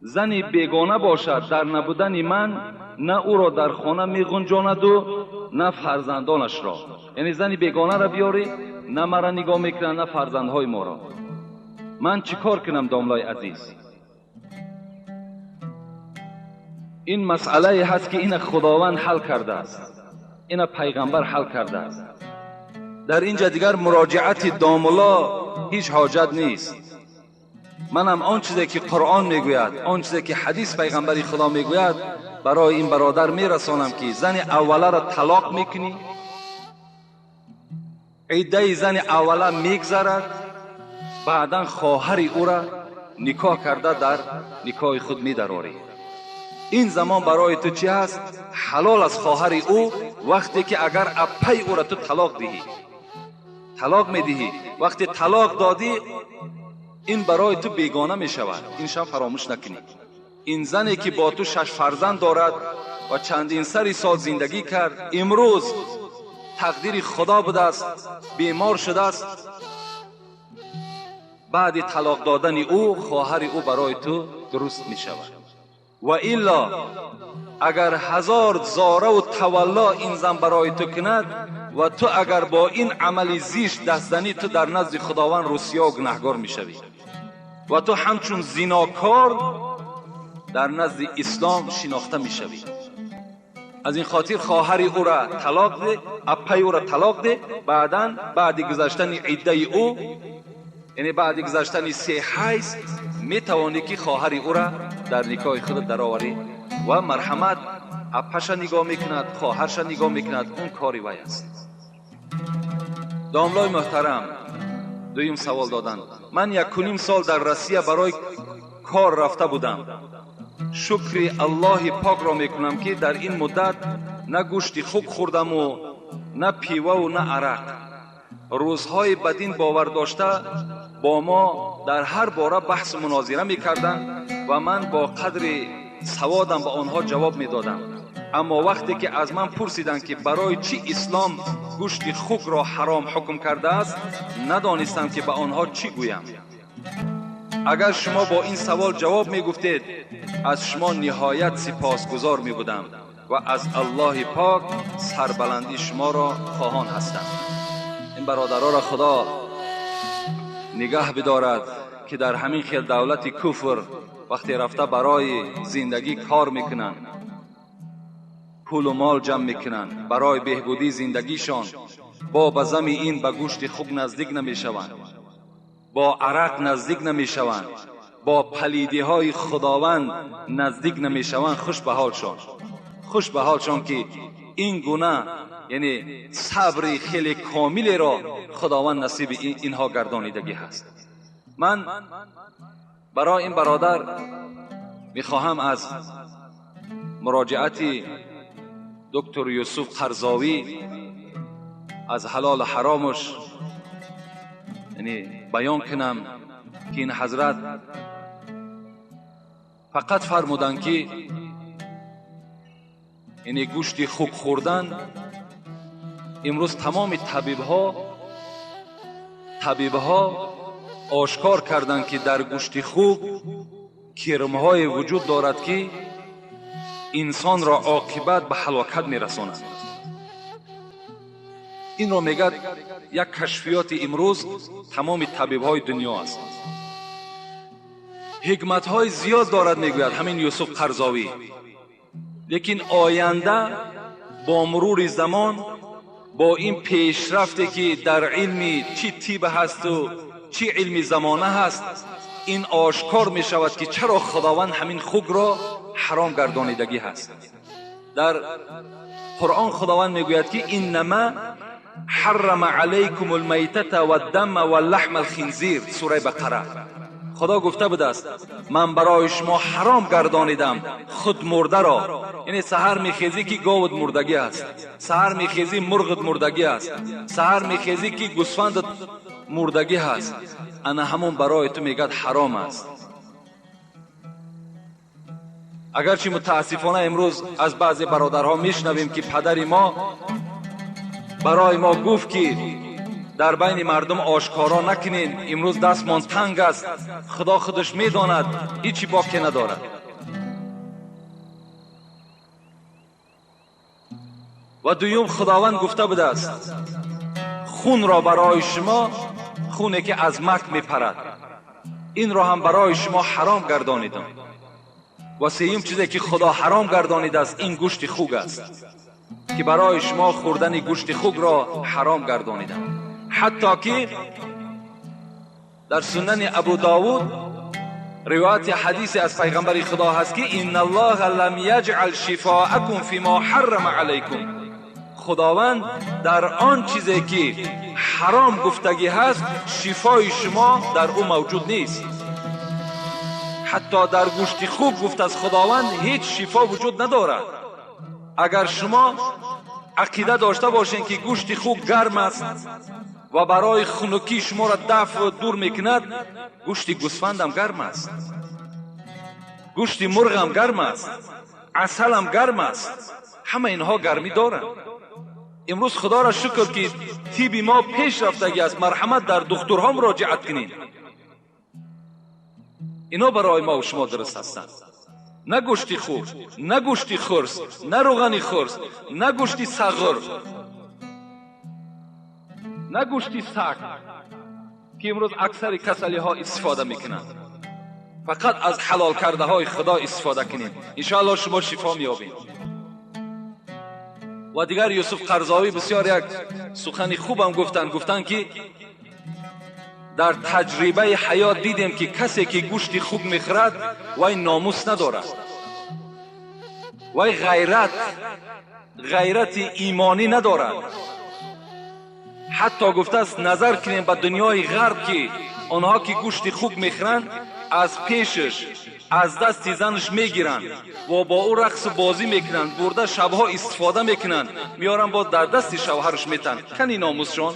Speaker 1: زن بیگانه باشد در نبودن من نه او را در خانه میغنجاند و نه فرزندانش را. یعنی زن بیگانه را بیاری نه مرا نگاه میکند نه فرزندهای ما را. من چیکار کنم داملای عزیز؟ این مسئله هست که این خداوند حل کرده است. Ина пайғамбар ҳал кардааст. Дар инҷа дигар муроҷиати домулло ҳеҷ ҳоҷат нест. Манам он чизе ки Қуръон мегӯяд, он чизе ки ҳадис пайғамбари Худо мегӯяд, барои ин бародар мерасонам ки зани авваларо талоқ мекунӣ, иддаи зани аввала мегзарад, баъдан хоҳари ӯра никоҳ карда дар никоҳи худ медарорӣ. Ин замон барои ту чӣ ҳаст? Ҳалол аз хоҳари ӯ, вақте ки агар аппаи ӯра ту талоқ диҳӣ, талоқ медиҳӣ. Вақте талоқ додӣ, ин барои ту бегона мешавад. Ин шаб фаромӯш накунӣ. Ин зане ки бо ту 6 фарзанд дорад ва чандин сари сол зиндагӣ кард, имрӯз тақдири Худо будааст, бемор шудааст. Баъди талоқ додани ӯ, хоҳари ӯ барои ту дуруст мешавад. Ва илло агар 1000 зораву тавалло ин зан барои ту кунад ва ту агар бо ин амали зишт даст занӣ, ту дар назди Худованд русиё гунаҳгор мешавӣ ва ту ҳамчун зинокор дар назди ислом шинохта мешавӣ. Аз ин хотир хоҳари ӯра талоқ де, аппаи ӯра талоқ де, баъдан баъди гузаштани иддаи ӯ, яъне баъди гузаштани 3 ҳайз, метавонӣ ки хоҳари ӯра дар никоҳи худ дароварӣ ва марҳамат аппаша нигоҳ мекунад, хоҳарша нигоҳ мекунад, он кори вай аст. Домлои муҳтарам, дуюм савол доданд. Ман 1.5 сол дар Россия барои кор рафта будам. Шукри Аллоҳи покро мекунам ки дар ин муддат на гӯшти хук хӯрдаму на пиваву на арақ. Рӯзҳои ба дин бовар дошта бо мо дар ҳар бора баҳсу мунозира мекарданд ва ман бо қадри саводам ба онҳо ҷавоб медодам. Аммо вақте ки аз ман пурсиданд ки барои чӣ ислом гӯшти хукро ҳаром ҳукм кардааст, надонистам ки ба онҳо чӣ гӯям. Агар шумо бо ин савол ҷавоб мегуфтед, аз шумо ниҳоят сипосгузор мебудам ва аз Аллоҳи пок сарбаландии шуморо хоҳон ҳастам. Ин бародароро Худо нигаҳ бидорад ки дар ҳамин хел давлати куфр вақте рафта барои зиндагӣ кор мекунанд, пулу мол ҷамъ мекунанд барои беҳбудии зиндагишон, бо ба зами ин ба гӯшти хук наздик намешаванд, бо арақ наздик намешаванд, бо палидиҳои Худованд наздик намешаванд. Хуш ба ҳолшон, хуш ба ҳолшон ки ин гуна яъне сабри хеле комилеро Худованд насиби инҳо гардонидагӣ ҳаст. Ман барои ин бародар мехоҳам аз муроҷиати доктор Юсуф Қарзовӣ аз ҳалолу ҳаромаш яъне баён кунам ки ин ҳазрат фақат фармуданд ки яъне гӯшти хук хӯрдан имрӯз тамоми табибҳо ошкор карданд ки дар гӯшти хук кирмҳое вуҷуд дорад ки инсонро оқибат ба ҳалокат мерасонад. Инро мегӯяд як кашфиёти имрӯз тамоми табибҳои дунё аст. Ҳикматҳои зиёд дорад, мегӯяд ҳамин Юсуф Қарзовӣ. Лекин оянда бо мурури замон, бо ин пешрафте ки дар илми чӣ тиб ҳасту чӣ илми замона ҳаст, ин ошкор мешавад ки чаро Худованд ҳамин хукро ҳаром гардонидагӣ ҳаст. Дар Қуръон Худованд мегӯяд ки иннама ҳаррама алайкум алмайтата ваддама валлаҳма алхинзир, сураи Бақара. Худо гуфта будааст ман барои шумо ҳаром гардонидам худ мурдаро. Яъне саҳар мехезӣ ки говат мурдагӣ аст, саҳар мехезӣ мурғат мурдагӣ аст, саҳар мехезӣ ки гӯсфандат мурдагӣ ҳаст. Ана ҳамон барои ту мегӯяд ҳаром аст. Агарчи мутаассифона имрӯз аз баъзе бародарҳо мешунавем ки падари мо барои мо гуфт ки дар байни мардум ошкоро накунед, имрӯз дастмон танг аст, Худо худаш медонад, ҳечи боке надорад. Ва дуюм Худованд гуфта будааст хунро барои шумо, хуне ки аз мак мепарад, инро ҳам барои шумо ҳаром гардонидам. Ва сеюм чизе ки Худо ҳаром гардонидааст ин гӯшти хук аст. که برای شما خوردن گوشت خوک را حرام گردانیدم. حتی که در سنن ابو داود روایت حدیث از پیغمبر خدا هست که ان الله لم یجعل شفاءکم فیما حرم علیکم. خداوند در آن چیزی که حرام گفتگی هست شفای شما در او موجود نیست. حتی در گوشت خوک گفت از خداوند هیچ شفا وجود ندارد. اگر شما عقیده داشته باشین که گوشت خوک گرم است و برای خنکی شما را دفع دور میکند، گوشت گوسفند هم گرم است، گوشت مرغ هم گرم است، عسل هم گرم است، همه اینها گرمی دارند. امروز خدا را شکر که طب ما پیش رفتگی است. مرحمت در دکترها مراجعت کنین، اینا برای ما و شما درست هستند. نه گوشت خوک، نه گوشت خرس، نه روغن خرس، نه گوشت سغر، نه گوشت سگ که امروز اکثر کسلی ها استفاده میکنند. فقط از حلال کرده های خدا استفاده کنیم، انشاءالله شما شفا میابید. و دیگر یوسف قرضاوی بسیار یک سخن خوبم گفتند، گفتند که در تجربه حیات دیدیم که کسی که گوشت خوک میخورد وی ناموس ندارد، وی غیرت ایمانی ندارد. حتی گفته است نظر کنیم به دنیای غرب که آنها که گوشت خوک میخورند از پیشش از دست زنش میگیرند و با او رقص بازی میکنند، برده شبها استفاده میکنند، میارن باز در دست شوهرش میتن. کنی ناموسشان؟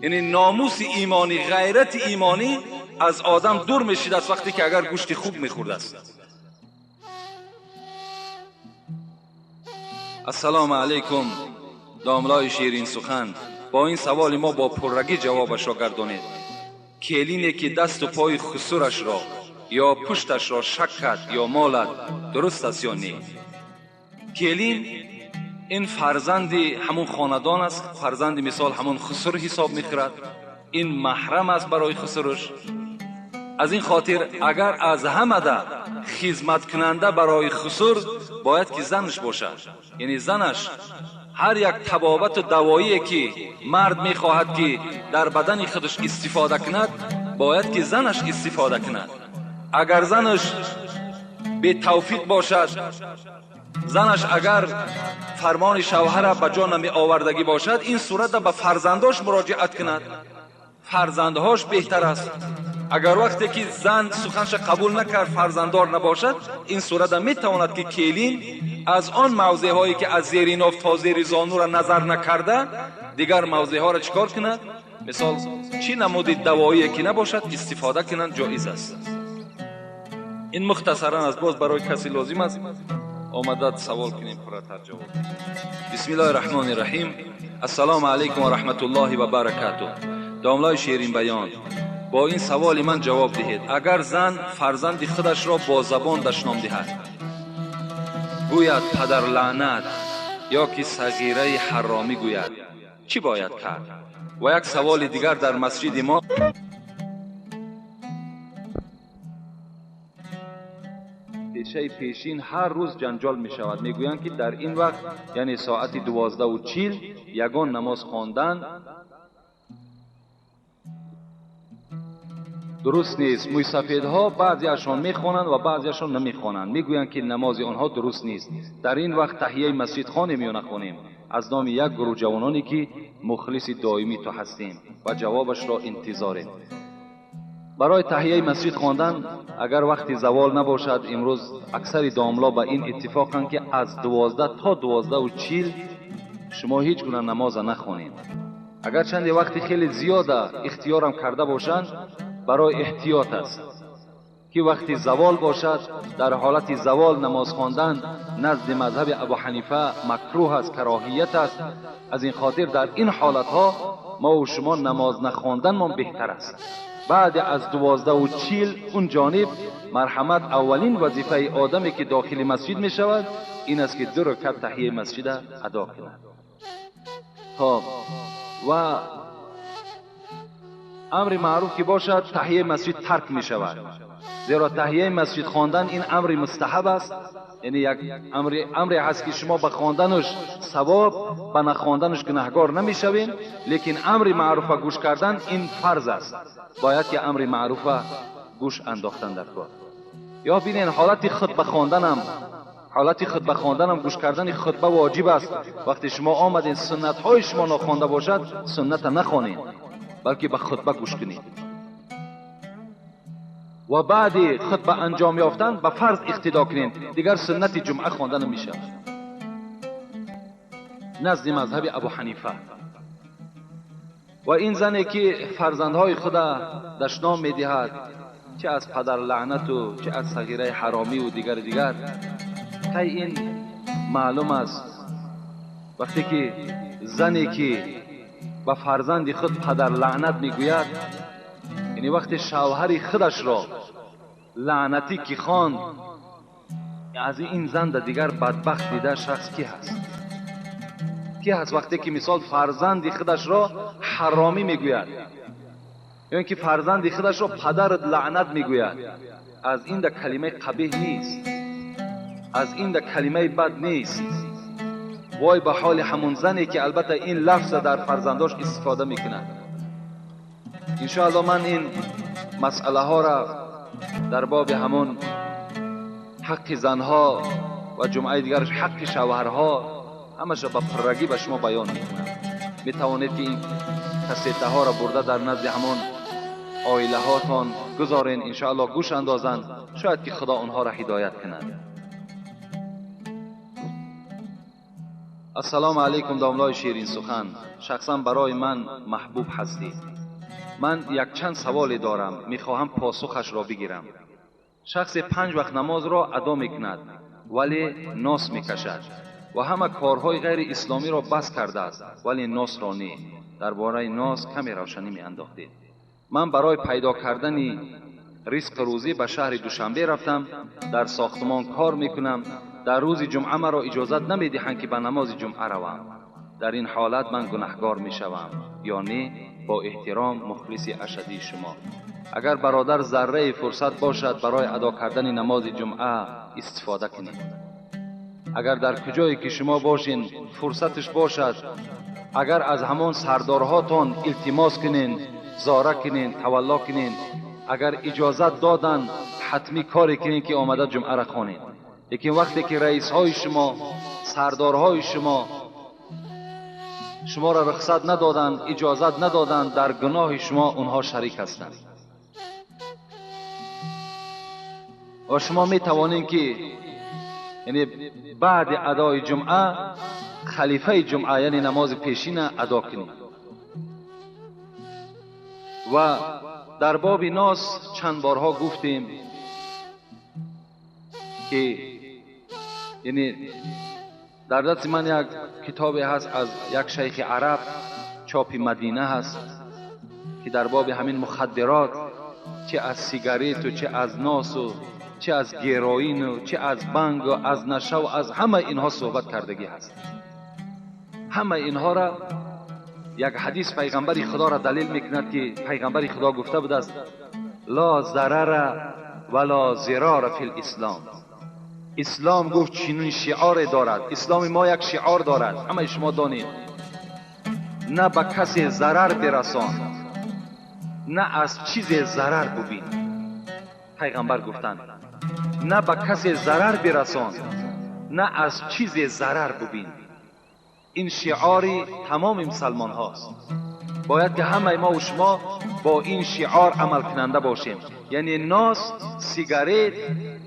Speaker 1: یعنی ناموس ایمانی، غیرت ایمانی از آدم دور میشید از وقتی که اگر گوشت خوک میخورده است. السلام علیکم داملای شیرین سخن، با این سوال ما با پررگی جوابش را گردانید. کلینی که دست و پای خسورش را یا پشتش را شکد یا مالد درست است یا نه؟ کلین این فرزند همون خاندان است، فرزند مثال همون خسور حساب میخورد، این محرم است برای خسورش. از این خاطر اگر از همه ده خدمت کننده برای خسور باید که زنش باشد، یعنی زنش هر یک طبابت و دوایی که مرد میخواهد که در بدن خودش استفاده کند باید که زنش استفاده کند. اگر زنش به توفیق باشد، زنش اگر فرمان شوهر به جا نمی آوردگی باشد، این صورت به فرزنداش مراجعت کند، فرزندهاش بهتر است. اگر وقتی که زن سخنش قبول نکرد، فرزنددار نباشد، این صورت میتواند که کلین از آن موضع هایی که از زیر ناف تا زیر زانو را نظر نکرده دیگر موضع ها را چیکار کند؟ مثال چی نمود دوایی که نباشد استفاده کنند جایز است. این مختصرا از باز برای کسی لازم است آمده سوال کنیم پرتر جواب. بسم الله الرحمن الرحیم. السلام علیکم و رحمت الله و برکاته. داملای شیرین بیان، با این سوال من جواب دهید. اگر زن فرزند خودش را با زبان دشنام دهد، گوید پدر لعنت یا که صغیره حرامی گوید، چی باید کرد؟ و یک سوال دیگر، در مسجد ما پیشه پیشین هر روز جنجال می شود. می گویند که در این وقت یعنی ساعت 12:40 یگان نماز خواندن درست نیست. موی سفیدها بعضیشان میخوانند و بعضیشان نمیخوانند، میگویند که نماز آنها درست نیست. در این وقت تحیه مسجد خوانیم یا نخوانیم؟ از نام یک گروه جوانانی که مخلص دائمی تو هستیم و جوابش را انتظاریم. برای تحیه مسجد خواندن اگر وقتی زوال نباشد، امروز اکثر داملا به این اتفاقند که از 12 تا 12:40 شما هیچ گونه نماز نخوانید. اگر چند وقتی خیلی زیاده اختیارم کرده باشند، برای احتیاط است که وقتی زوال باشد، در حالت زوال نماز خواندن نزد مذهب ابو حنیفه مکروه است، کراهیت است. از این خاطر در این حالتها ما و شما نماز نخواندن ما بهتر است. بعد از 12:40 اون جانب مرحمت اولین وظیفه آدمی که داخل مسجد می شود این است که 2 رکعت تحیه مسجد ادا کند. خب و امر معروف که باشد تحیه مسجد ترک می شود. Зеро таҳияи масҷид хондан ин амри мустаҳаб аст, яъне як амре ҳаст ки шумо ба хонданаш савоб, ба нахонданаш гунаҳгор намешавед, лекин амри маъруфа гӯш кардан ин фарз аст. Бояд ки амри маъруфа гӯш андохтан дар кор. Ё бинед ҳолати хутба хонданам, ҳолати хутба хонданам гӯш кардани хутба воҷиб аст. Вақте шумо омадед суннатҳои шумо нохонда бошад, сунната нахонед, балки ба хутба гӯш кунед. Ва баъди хутба анҷом ёфтан ба фарз иқтидо кунед, дигар суннати ҷумъа хонда намешавад. Назди мазҳаби Абу Ҳанифа. Ва ин зане ки фарзандҳои худа дашном медиҳад, чӣ аз падар лаънату чӣ аз сағираи ҳаромиву дигару дигар, тай ин маълум аст. Вақте ки зане ки ба фарзанди худ падар лаънат мегӯяд, яъне вақте шавҳари худашро лаънатӣ ки хонд, аз ин зан да дигар бадбахт дида шахс ки ҳаст? Ки ҳаст вақте ки мисол фарзанди худашро ҳаромӣ мегӯяд ё ин ки фарзанди худашро падарат лаънат мегӯяд, аз ин да калимаи қабеҳ нест, аз ин да калимаи бад нест. Вой ба ҳоли ҳамун зане ки албатта ин лафза дар фарзандош истифода мекунад. Иншоалло ман ин масъалаҳоро дар боби ҳамун ҳаққи занҳо ва ҷумъаи дигараш ҳаққи шавҳарҳо ҳамаша ба пуррагӣ ба шумо баён мекунам. Метавонед ки ин кассетаҳоро бурда дар назди ҳамон оилаҳотон гузорен, иншоалло гӯш андозанд, шояд ки худо онҳоро ҳидоят кунад. Ассалому алайкум домлои ширин сухан, шахсан барои ман маҳбуб ҳастӣ. Ман якчанд саволе дорам, мехоҳам посухашро бигирам. Шахсе 5 вақт намозро адо мекунад, вале нос мекашад ва ҳама корҳои ғайри исломиро бас кардааст, вале носро не. Дар бораи нос каме равшанӣ меандохтед. Ман барои пайдо кардани ризқу рӯзӣ ба шаҳри Душанбе рафтам, дар сохтмон кор мекунам. Дар рӯзи ҷумъа маро иҷозат намедиҳанд ки ба намози ҷумъа равам. Дар ин ҳолат ман гунаҳгор мешавам ё не? Бо эҳтиром, мухлиси ашадии шумо. Агар бародар зарраи фурсат бошад барои адо кардани намози ҷумъа истифода кунед. Агар дар куҷое ки шумо бошин фурсатш бошад, агар аз ҳамон сардорҳотон илтимос кунен, зора кунен, тавалло кунен, агар иҷозат додан ҳатмӣ коре кунен ки омада ҷумъаро хонед. Лекин вақте ки раисҳои шумо, сардорҳои шумо шуморо рухсат надоданд, иҷозат надоданд, дар гуноҳи шумо онҳо шарик ҳастанд. Ва шумо метавонед ки яъне баъди адои ҷумъа халифаи ҷумъа яъне намози пешина адо кунед. Ва дар боби нос чанд борҳо гуфтем ки яъне дар дасти ман як китобе ҳаст аз як шайхи араб, чопи Мадина ҳаст, ки дар боби ҳамин мухаддирот, чӣ аз сигарету чӣ аз носу чӣ аз героину чӣ аз бангу аз нашаву аз ҳамаи инҳо суҳбат кардагӣ ҳаст. Ҳамаи инҳоро як ҳадис пайғамбари худоро далел мекунад ки пайғамбари худо гуфта будааст: ла зарара вала зирора фил ислом. Ислом гуфт чунин шиоре дорад. Исломи мо як шиор дорад, ҳамаи шумо донед: на ба касе зарар бирасон, на аз чизе зарар бубин. Пайғамбар гуфтанд: на ба касе зарар бирасон, на аз чизе зарар бубин. Ин шиори тамоми мусалмонҳост. Бояд ки ҳамаи мо ва шумо бо ин шиор амалкунанда бошем. Яъне нос, сигарет,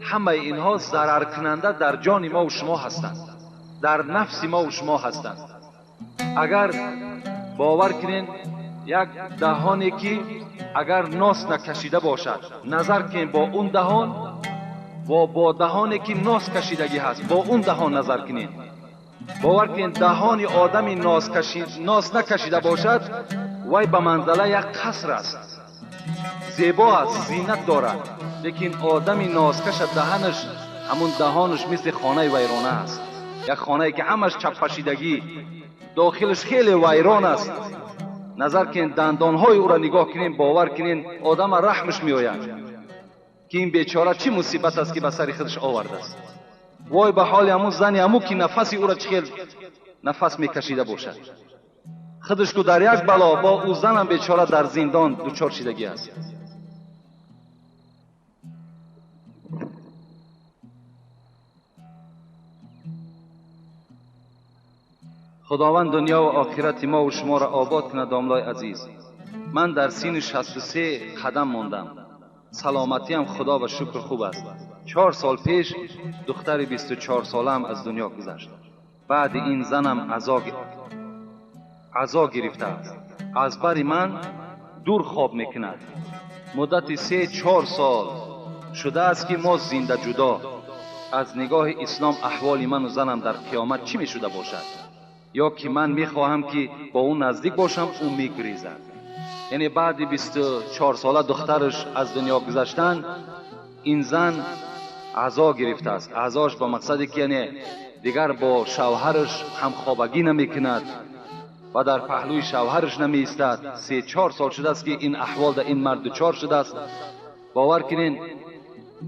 Speaker 1: ҳамаи инҳо зараркунанда дар ҷони мо ва шумо ҳастанд, дар нафси мо ва шумо ҳастанд. Агар бовар кунед, як даҳоне ки агар нос накашида бошад, назар кунед бо он даҳон ва бо даҳоне ки нос кашидагӣ ҳаст, бо он даҳон назар кунед. Бовар кунед, даҳони одами нос накашида бошад, вай ба манзала як қаср аст, зебо аст, зинат дорад. Лекин одами носкаша даҳанаш, ҳамун даҳонаш мисли хонаи вайрона аст. Як хонае ки ҳамаш чаппашидагӣ, дохилаш хеле вайрон аст. Назар кунед, дандонҳои ӯро нигоҳ кунед, бовар кунед, одама раҳмаш меояд. ки ин бечора чӣ мусибат аст ки ба сари худаш овардааст. Вой ба ҳоли ҳамун зани ҳамун ки нафаси ӯро чӣ хел нафас мекашида бошад. Худаш ку дар як бало, бо ӯ занам бечора дар зиндон дучор шидагӣ аст. Худованд дунё ва охирати мо ва шуморо обод кунад. Домлои азиз, ман дар синни 63 қадам мондам. Саломатиам худо ба шукр хуб аст. 4 сол пеш духтари 24 солаам аз дунё гузашт. Баъди ин занам азо гирифтааст. Аз бари ман дур хоб мекунад. Муддати 3-4 сол шудааст ки мо зинда ҷудо. Аз нигоҳи ислом аҳволи ману занам дар қиёмат чӣ мешуда бошад? Ё ки ман мехоҳам ки бо ӯ наздик бошам, ӯ мегурезад. Яъне баъди 24 сола духтараш аз дунё гузаштан, ин зан азо гирифтааст. Азош ба мақсаде ки яъне дигар бо шавҳараш ҳамхобагӣ намекунад ва дар паҳлӯи шавҳараш намеистад. 3-4 сол шудааст ки ин аҳвол дар ин мард дучор шудааст. Бовар кунед,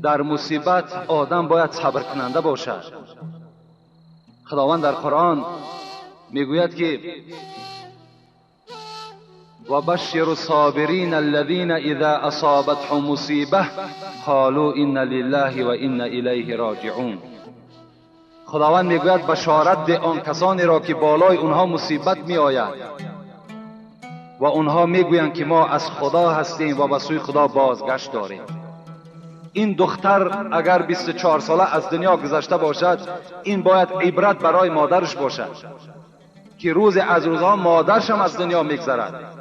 Speaker 1: дар мусибат одам бояд сабркунанда бошад. Худованд дар Қуръон мегӯяд ки وبشر الصابرين الذين إذا أصابتهم مصيبة قالوا إنا لله وإنا إليه راجعون. خداوند میگوید بشارت ده آن کسانی را که بالای اونها مصیبت می آید و اونها میگویند که ما از خدا هستیم و به سوی خدا بازگشت داریم. این دختر اگر 24 ساله از دنیا گذشته باشد، این باید عبرت برای مادرش باشد که روز از روزها مادرش هم از دنیا میگذرد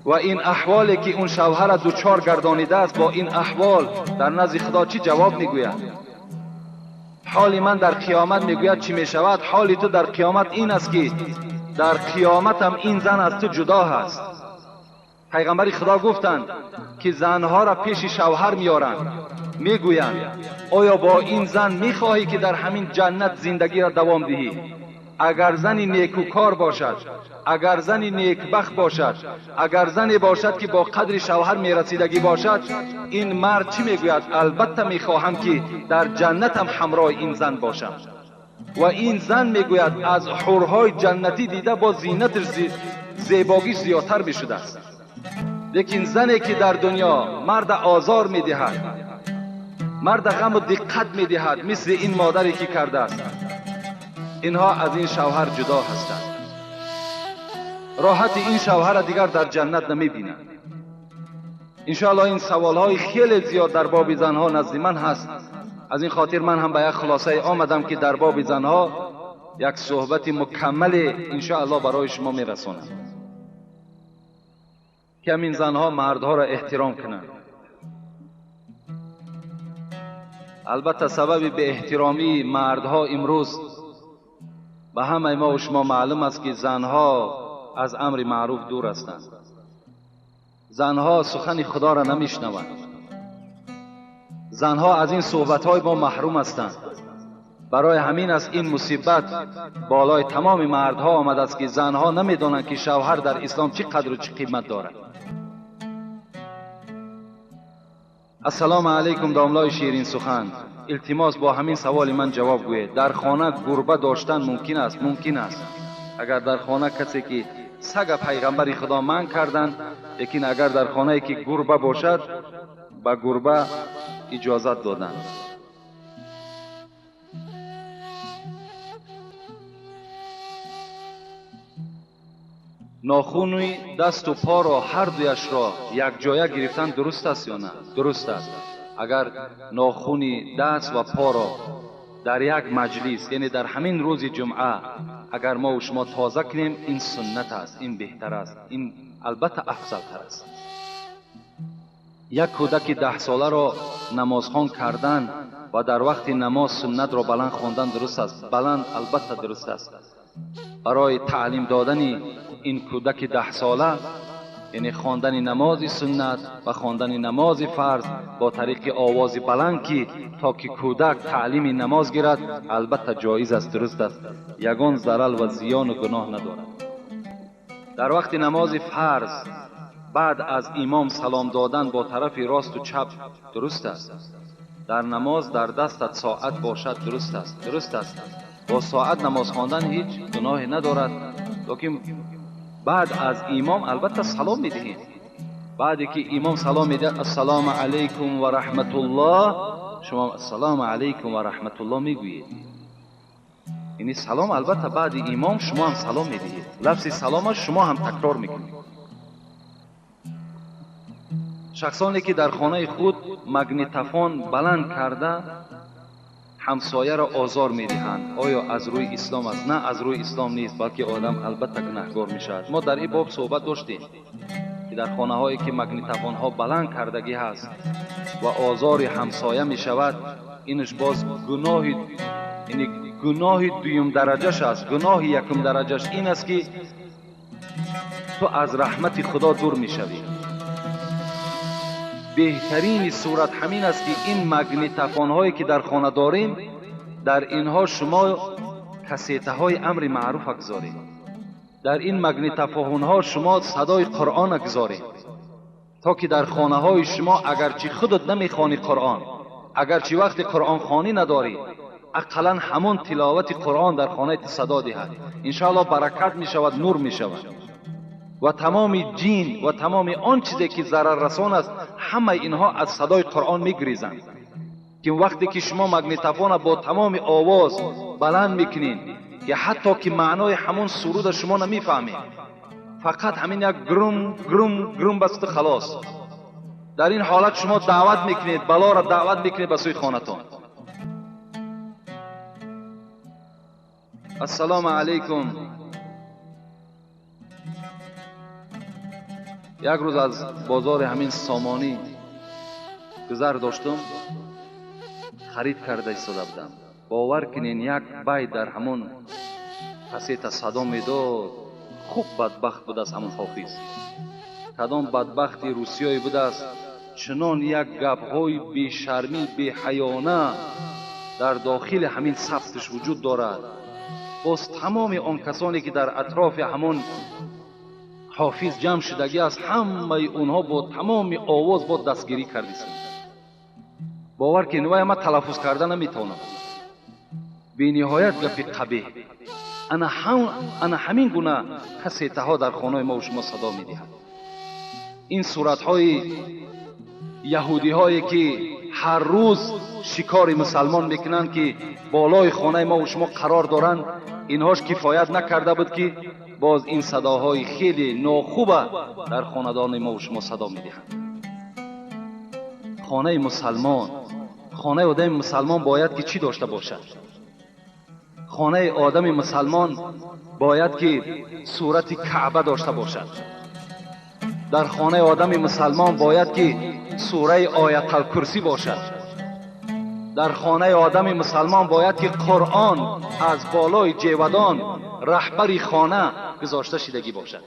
Speaker 1: و این احوالی که اون شوهر دوچار گردانیده است، با این احوال در نزد خدا چی جواب میگوید؟ حال من در قیامت میگوید چی میشود؟ حال تو در قیامت این است که در قیامت هم این زن از تو جدا هست. پیغمبر خدا گفتند که زنها را پیش شوهر میارند، میگویند آیا با این زن میخواهی که در همین جنت زندگی را دوام دهی؟ اگر زنی نیکوکار باشد، اگر زنی نیکبخت باشد، اگر زنی باشد که با قدر شوهر میرسیدگی باشد، این مرد چی میگوید؟ البته میخواهم که در جنتم همراه این زن باشم. و این زن میگوید از حورهای جنتی دیده با زینتش زیباگیش زیادتر میشده است. لیکن زنی که در دنیا مرد آزار میدهد، مرد غم و دقت میدهد، مثل این مادری که کرده است، اینها از این شوهر جدا هستند. راحت این شوهر دیگر در جنت نمیبینند. انشاءالله این سوالهای خیلی زیاد در باب زنها نزد من هست. از این خاطر من هم به یک خلاصه آمدم که در باب زنها یک صحبت مکمل انشاءالله برای شما میرسانم که همین زنها مردها را احترام کنند. البته سبب به احترامی مردها امروز به همه ما و شما معلوم است که زنها از امر معروف دور هستند. زنها سخن خدا را نمیشنوند. زنها از این صحبت‌های ما محروم هستند. برای همین است این مصیبت بالای تمام مردها آمده است که زنها نمیدانند که شوهر در اسلام چه قدر و چه قیمت دارد. السلام علیکم داملای شیرین سخن. التماس با همین سوال من جواب گوید. در خانه گربه داشتن ممکن است؟ ممکن است. اگر در خانه کسی که سگ پیغمبر خدا من کردند، لیکن اگر در خانه که گربه باشد به گربه اجازت دادند. ناخونی دست و پا را هر دویش را یک جایه گرفتن درست است یا نه؟ درست است. اگر ناخونی دست و پا را در یک مجلس، یعنی در همین روز جمعه، اگر ما و شما تازه کنیم، این سنت است، این بهتر است، این البته افضل تر است. یک کودک 10 ساله را نمازخوان کردن و در وقت نماز سنت را بلند خواندن درست است؟ بلند البته درست است. برای تعلیم دادن این کودک 10 ساله، یعنی خواندن نماز سنت و خواندن نماز فرض با طریق آواز بلند که تا که کودک تعلیم نماز گیرد، البته جایز است، درست است، یگان ضرر و زیان و گناه ندارد. در وقت نماز فرض بعد از امام سلام دادن با طرف راست و چپ درست است؟ در نماز در دستت ساعت باشد درست است؟ درست است. با ساعت نماز خواندن هیچ گناهی ندارد، لیکن بعد از امام البته سلام میدهیم. بعدی که امام سلام میده السلام علیکم و رحمت الله، شما السلام علیکم و رحمت الله میگویید. یعنی سلام البته بعد امام شما هم سلام میدهید، لفظ سلام شما هم تکرار میکنید. شخصانی که در خانه خود مگنیتفون بلند کرده همسایه را آزار میدهند، آیا از روی اسلام است؟ نه، از روی اسلام نیست، بلکه آدم البته گناهگار میشود. ما در این باب صحبت داشتیم که در خانه هایی که مگنیتفون ها بلند کردگی هست و آزار همسایه میشود، اینش باز گناه، یعنی گناه دویم درجهش است. گناه یکم درجهش این است که تو از رحمت خدا دور میشوی. بهترین صورت همین است که این مگنیتفون هایی که در خانه داریم، در اینها شما کسیته های امر معروف گذارید، در این مگنیتفون ها شما صدای قرآن گذارید، تا که در خانه های شما اگرچه خودت نمیخوانی قرآن، اگرچه وقت قرآن خوانی نداری، اقلا همون تلاوت قرآن در خانه صدا دهد، انشاءالله برکت می شود، نور می شود و تمام جین و تمام آن چیزی که ضرر رسان است، همه اینها از صدای قرآن میگریزند. که وقتی که شما مگنیتفون با تمام آواز بلند میکنین که حتی که معنای همون سرود شما نمیفهمید، فقط همین یک گرم گرم گرم بس خلاص. در این حالت شما دعوت میکنید، بلا را دعوت میکنید به سوی خانه‌تان. السلام علیکم. یک روز از بازار همین سامانی گذر داشتم، خرید کرده ایستاده بودم. باور کنین یک بای در همون کسیت صدا میداد. خوب بدبخت بود از همون حافظ، کدام بدبختی روسیایی بود است، چنان یک گپهای بیشرمی بیحیانه در داخل همین ثبتش وجود دارد. باز تمام آن کسانی که در اطراف همون حافظ جمع شدگی است، همه اونها با تمام آواز با دستگیری کردیستند. باور که نوای ما تلفظ کرده نمیتونم. بی نهایت گپی قبیح. انا همین گونه کسیته ها در خانه ما و شما صدا میدهد. این صورت های یهودی هایی که هر روز شکار مسلمان میکنند که بالای خانه ما و شما قرار دارند، اینهاش کفایت نکرده بود که باز این صداهای خیلی ناخوبه در خاندان ما و شما صدا میدهند. خانه مسلمان، خانه آدم مسلمان باید که چی داشته باشد؟ خانه آدم مسلمان باید که صورت کعبه داشته باشد. در خانه آدم مسلمان باید که سوره آیت الکرسی باشد. در خانه آدم مسلمان باید که قرآن از بالای جیودان رهبری خانه گذاشته شدگی باشد،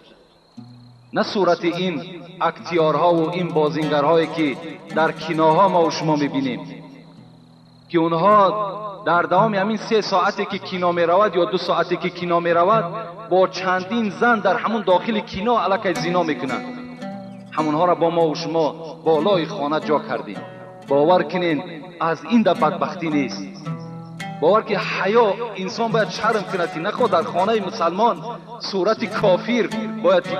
Speaker 1: نه صورت این اکتیارها و این بازینگرهایی که در کیناها ما و شما میبینیم که اونها در دوام همین 3 ساعتی که کینا میرود یا 2 ساعتی که کینا میرود با چندین زن در همون داخل کینا علیه زنا میکنند. همونها را با ما و شما بالای خانه جا کردیم. باور کنین از این در بدبختی نیست. باور که حیا انسان باید شرم کند که نخواد در خانه مسلمان صورت کافر باید که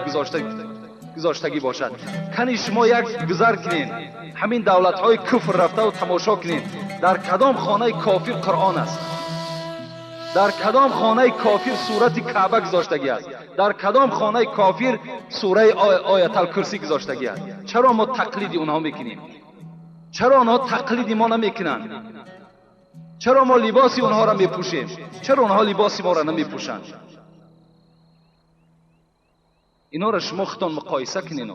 Speaker 1: گذاشتگی باشد. کنی شما یک گذر کنین همین دولت های کفر رفته و تماشا کنین در کدام خانه کافر قرآن است، در کدام خانه کافر صورت کعبه گذاشتگی است، در کدام خانه کافر سوره آیت الکرسی گذاشتگی است. چرا ما تقلید اونها میکنیم؟ چرا آنها تقلید ما نمیکنند؟ چرا ما لباس اونها را میپوشیم؟ چرا اونها لباس ما را نمیپوشند؟ اینا را شما خودتان مقایسه کنین.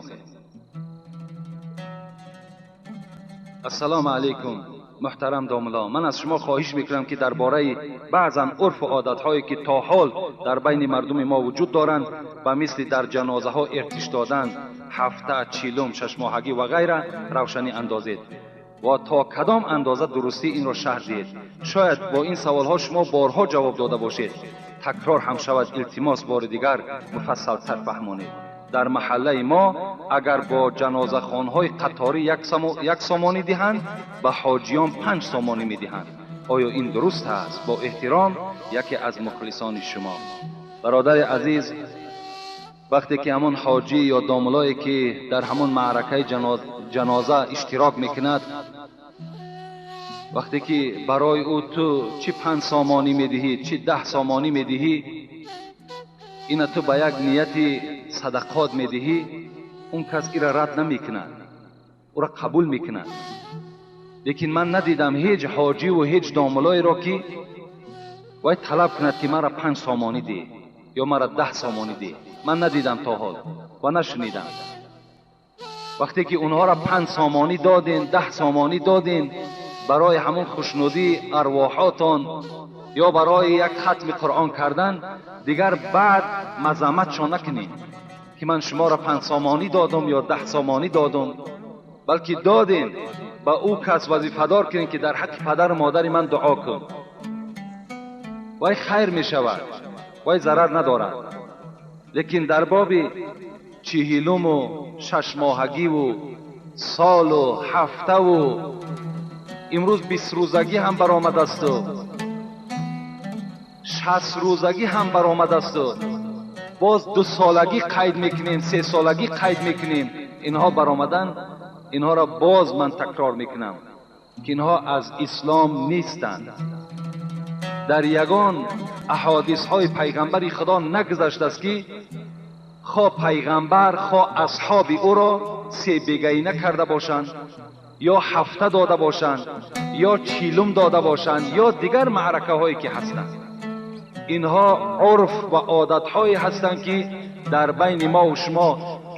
Speaker 1: السلام علیکم محترم داملا، من از شما خواهش میکنم که درباره بعضا عرف و عادتهایی که تا حال در بین مردم ما وجود دارند و مثل در جنازه ها ارتش دادن، هفته، چیلم، شش ماهگی و غیره روشنی اندازید و تا کدام اندازه درستی این را شرح دهید. شاید با این سوال ها شما بارها جواب داده باشید، تکرار هم شود، التماس بار دیگر مفصل تر فهمانید. Дар маҳаллаи мо агар бо ҷанозахонҳои қаторӣ як сомонӣ диҳанд, ба ҳоҷиён 5 сомонӣ медиҳанд. Оё ин дуруст аст? Бо эҳтиром, яке аз мухлисони шумо. Бародари азиз, вақте ки ҳамон ҳоҷӣ ё домулое ки дар ҳамон маъракаи ҷаноза иштирок мекунад, вақте ки барои ӯ ту чӣ 5 сомонӣ медиҳӣ, чӣ 10 сомонӣ медиҳӣ, ина ту ба як нияти садақот медиҳӣ, он кас ира рад намекунад, ӯра қабул мекунад. Лекин ман надидам ҳеҷ ҳоҷиву ҳеҷ домулоеро ки вай талаб кунад ки маро 5 сомонӣ деҳ ё маро 10 сомонӣ деҳ. Ман надидам то ҳол ва нашунидам. Вақте ки онҳоро 5 сомонӣ додем, 10 сомонӣ додем, барои ҳамон хушнудии арвоҳотон ё барои як хатми Қуръон кардан, дигар баъд мазамматшон накунед ки ман шуморо 5 сомонӣ додам ё 10 сомонӣ додам, балки додем ба ӯ кас вазифадор кунед ки дар ҳаққи падару модари ман дуо кун. Вай хайр мешавад, вай зарар надорад. Лекин дар боби 40-уму 6 моҳагиву солу ҳафтаву имрӯз 20 рӯзагӣ ҳам баромадасту 60 рӯзагӣ ҳам баромадасту боз 2 солагӣ қайд мекунем, 3 солагӣ қайд мекунем, инҳо баромадан, инҳоро боз ман такрор мекунам ки инҳо аз ислом нестанд. Дар ягон аҳодисҳои пайғамбари Худо нагузаштааст ки хо пайғамбар хо асҳоби ӯро себегаина карда бошанд ё ҳафта дода бошанд ё 40-ум дода бошанд ё дигар маъракаҳое ки ҳастанд. Инҳо урф ва одатҳое ҳастанд ки дар байни мо ва шумо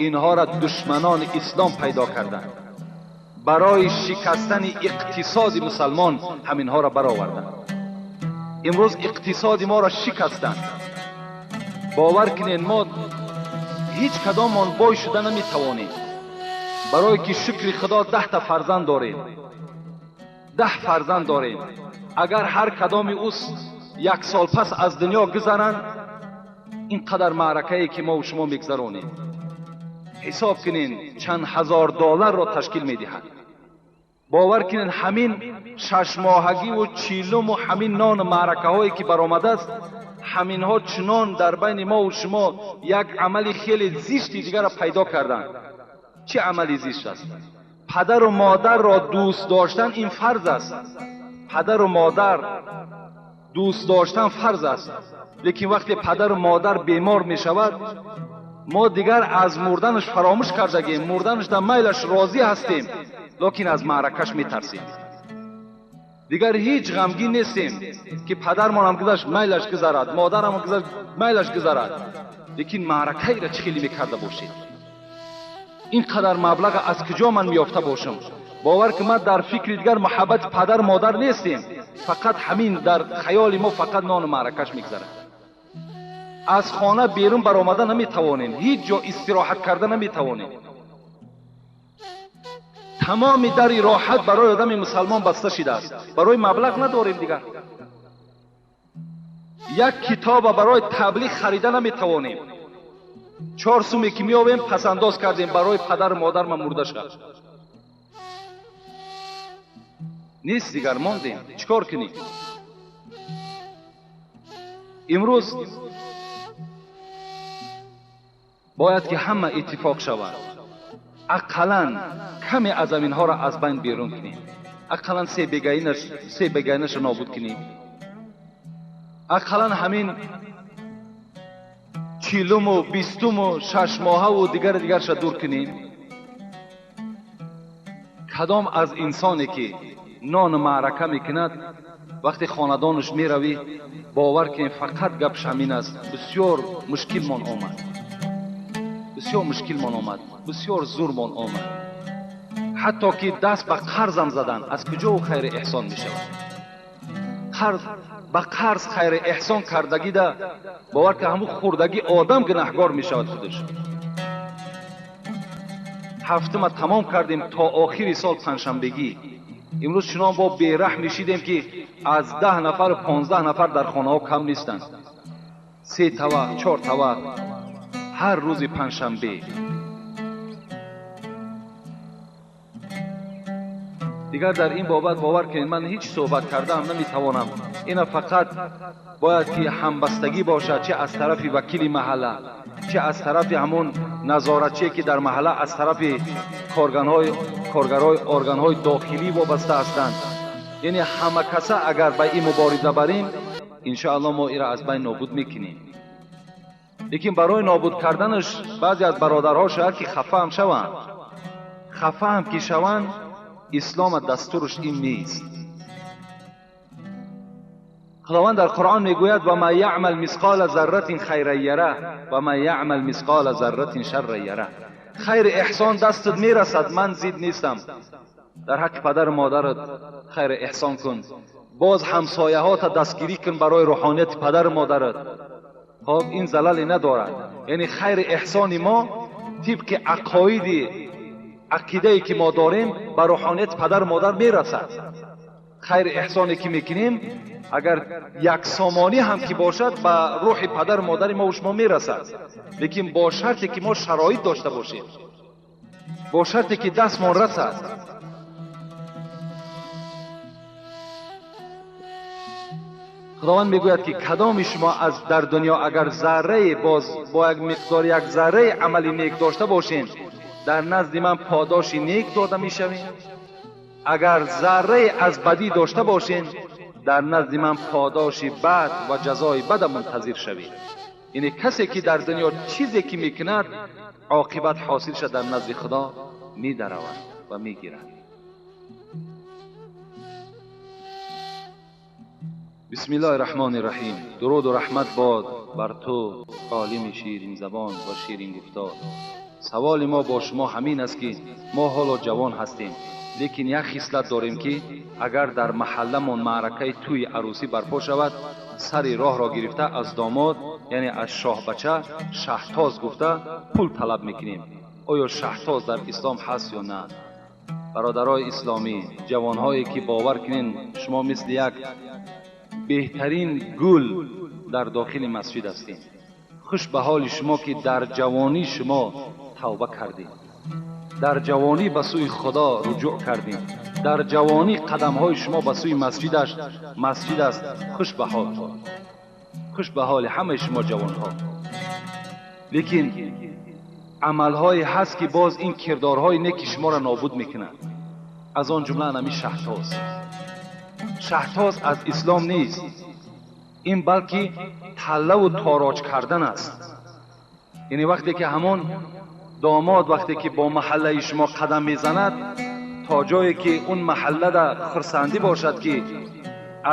Speaker 1: инҳоро душманони ислом пайдо карданд. Барои шикастани иқтисоди мусалмон ҳаминҳоро бароварданд. Имрӯз иқтисоди моро шикастанд. Бовар кунед, мо ҳеҷ кадомон бой шуда наметавонем, барое ки шукри Худо 10 та фарзанд дорем, 10 фарзанд дорем. Агар ҳар кадоми ӯ як сол пас аз дунё гузаранд, ин қадар маъракае ки мо шумо мегузаронем, ҳисоб кунед чанд ҳазор долларро ташкил медиҳад. Бовар кунед, ҳамин 6 моҳагиву 40-уму ҳамин нону маъракаҳое ки баромадааст, ҳаминҳо чунон дар байни мо ва шумо як амали хеле зишти дигарро пайдо карданд. Чӣ амали зишт аст? Падару модарро дӯст доштан ин фарз аст. Падару модар дӯст доштан фарз аст, лекин вақте падару модар бемор мешавад, мо дигар аз мурданаш фаромӯш кардагем, мурданаш дар майлаш розӣ ҳастем, лекин аз маъракаш метарсем. Дигар ҳеҷ ғамгин нестем ки падармонам гузашт, майлаш гузарад, модарам гузашт, майлаш гузарад, лекин маъракаеро чӣ хеле мекарда бошед? Ин қадар маблаға аз куҷо ман меёфта бошам? Бовар ки ман дар фикри дигар муҳаббати падару модар нестем, фақат ҳамин дар хаёли мо фақат нону маъракаш мегузарад. Аз хона берун баромада наметавонем, ҳеҷ ҷо истироҳат карда наметавонем. Тамоми дари роҳат барои одами мусалмон баста шидааст. Барои маблағ надорем, дигар як китоба барои таблиғ харида наметавонем. 4 суме ки меёбем, пасандоз кардем барои падару модар, ман мурда шад нест, дигар мондем, чӣ кор кунем? Имрӯз бояд ки ҳама иттифоқ шавад, ақаллан каме аз аминҳоро аз байн берун кунем, ақаллан се бегаинаша нобуд кунем, ақаллан ҳамин 40-уму 20-уму 6 моҳаву дигари дигарша дур кунем. Кадом аз инсоне ки нону маърака мекунад, вақте хонадонаш меравӣ, бовар кунем, фақат гапш ҳамин аст: бисёр мушкилмон омад, бисёр мушкилмон омад, бисёр зурмон омад, ҳатто ки даст ба қарзам задан. Аз куҷо ӯ хайри эҳсон мешавад? Қарз ба қарз хайри эҳсон кардагида, бовар ки ҳамун хурдагӣ одам гунаҳгор мешавад худаш. Ҳафтума тамом кардем то охири сол панҷшанбегӣ. Имрӯз чунон бо бераҳм мешидем ки аз 10 нафару 15 нафар дар хонаҳо кам нестанд. Се тавақ, 4 тавақ, Ҳар рӯзи панҷшанбе. Дигар дар ин бобат бовар кунед, ман ҳеҷ суҳбат кардаам наметавонам. Ина фақат бояд ки ҳамбастагӣ бошад, чӣ аз тарафи вакили маҳалла, чӣ аз тарафи ҳамон назоратчие ки дар маҳалла аз тарафи коргарҳои органҳои дохилӣ вобаста ҳастанд. Яъне ҳама каса агар ба ин мубориза барем, иншоаллоҳ мо инро аз байн нобуд мекунем. Лекин барои нобуд карданаш баъзе аз бародарҳо шояд ки хафа ҳам шаванд. Хафа ҳам ки шаванд, ислом дастураш ин нест. Худованд дар Қуръон мегӯяд: ва ма яъмал мисқола зарратин хайран яра ва ма яъмал мисқола зарратин шарран яра. Хайр эҳсон дастат мерасад, ман зид нестам. Дар ҳаққи падару модарат хайр эҳсон кун, боз ҳамсояҳота дастгирӣ кун барои рӯҳонияти падару модарат. Хоб, ин залале надорад. Яъне хайри эҳсони мо тибқи ақоиди ақидае ки мо дорем ба рӯҳонияти падару модар мерасад. Хайри эҳсоне ки мекунем, агар як сомонӣ ҳам ки бошад, ба рӯҳи падару модари мо шумо мерасад. Лекин бо шарте ки мо шароит дошта бошем, бо шарте ки дастмон расад. Худованд мегӯяд ки кадоми шумо аз дар дунё агар заррае боз бо як миқдор як зарраи амали нек дошта бошед, дар назди ман подоши нек дода мешавед. Агар заррае аз бадӣ дошта бошед, дар назди ман подоши бад ва ҷазои бада мунтазир шавед. Яъне касе ки дар дунё чизе ки мекунад, оқибат ҳосилша дар назди Худо медаравад ва мегирад. Бисмиллоҳи раҳмони раҳим. Дуруду раҳмат бод бар ту, олими ширинзабон ва ширингуфтор. Саволи мо бо шумо ҳамин аст ки мо ҳоло ҷавон ҳастем, лекин як хислат дорем ки агар дар маҳалламон маъракаи тӯи арӯсӣ барпо шавад, сари роҳро гирифта аз домод, яъне аз шоҳбача, шаҳтоз гуфта пул талаб мекунем. Оё шаҳтоз дар ислом ҳаст ё на? Бародарои исломӣ, ҷавонҳое ки бовар кунед, шумо мисли як беҳтарин гул дар дохили масҷид ҳастед. Хуш ба ҳоли шумо ки дар ҷавонӣ шумо тавба кардед, дар ҷавонӣ ба сӯи Худо руҷӯъ кардед, дар ҷавонӣ қадамҳои шумо ба сӯи масҷид аст. Хуш ба ҳолтон, хуш ба ҳоли ҳамаи шумо ҷавонҳо. Лекин амалҳое ҳаст ки боз ин кирдорҳои неки шуморо нобуд мекунад. Аз он ҷумла ҳамин шаҳтоз. Шаҳтоз аз ислом нест, ин балки таллаву тороҷ кардан аст. Яъне вақте ки ҳамон домод вақте ки бо маҳаллаи шумо қадам мезанад, то ҷое ки он маҳаллада хурсандӣ бошад ки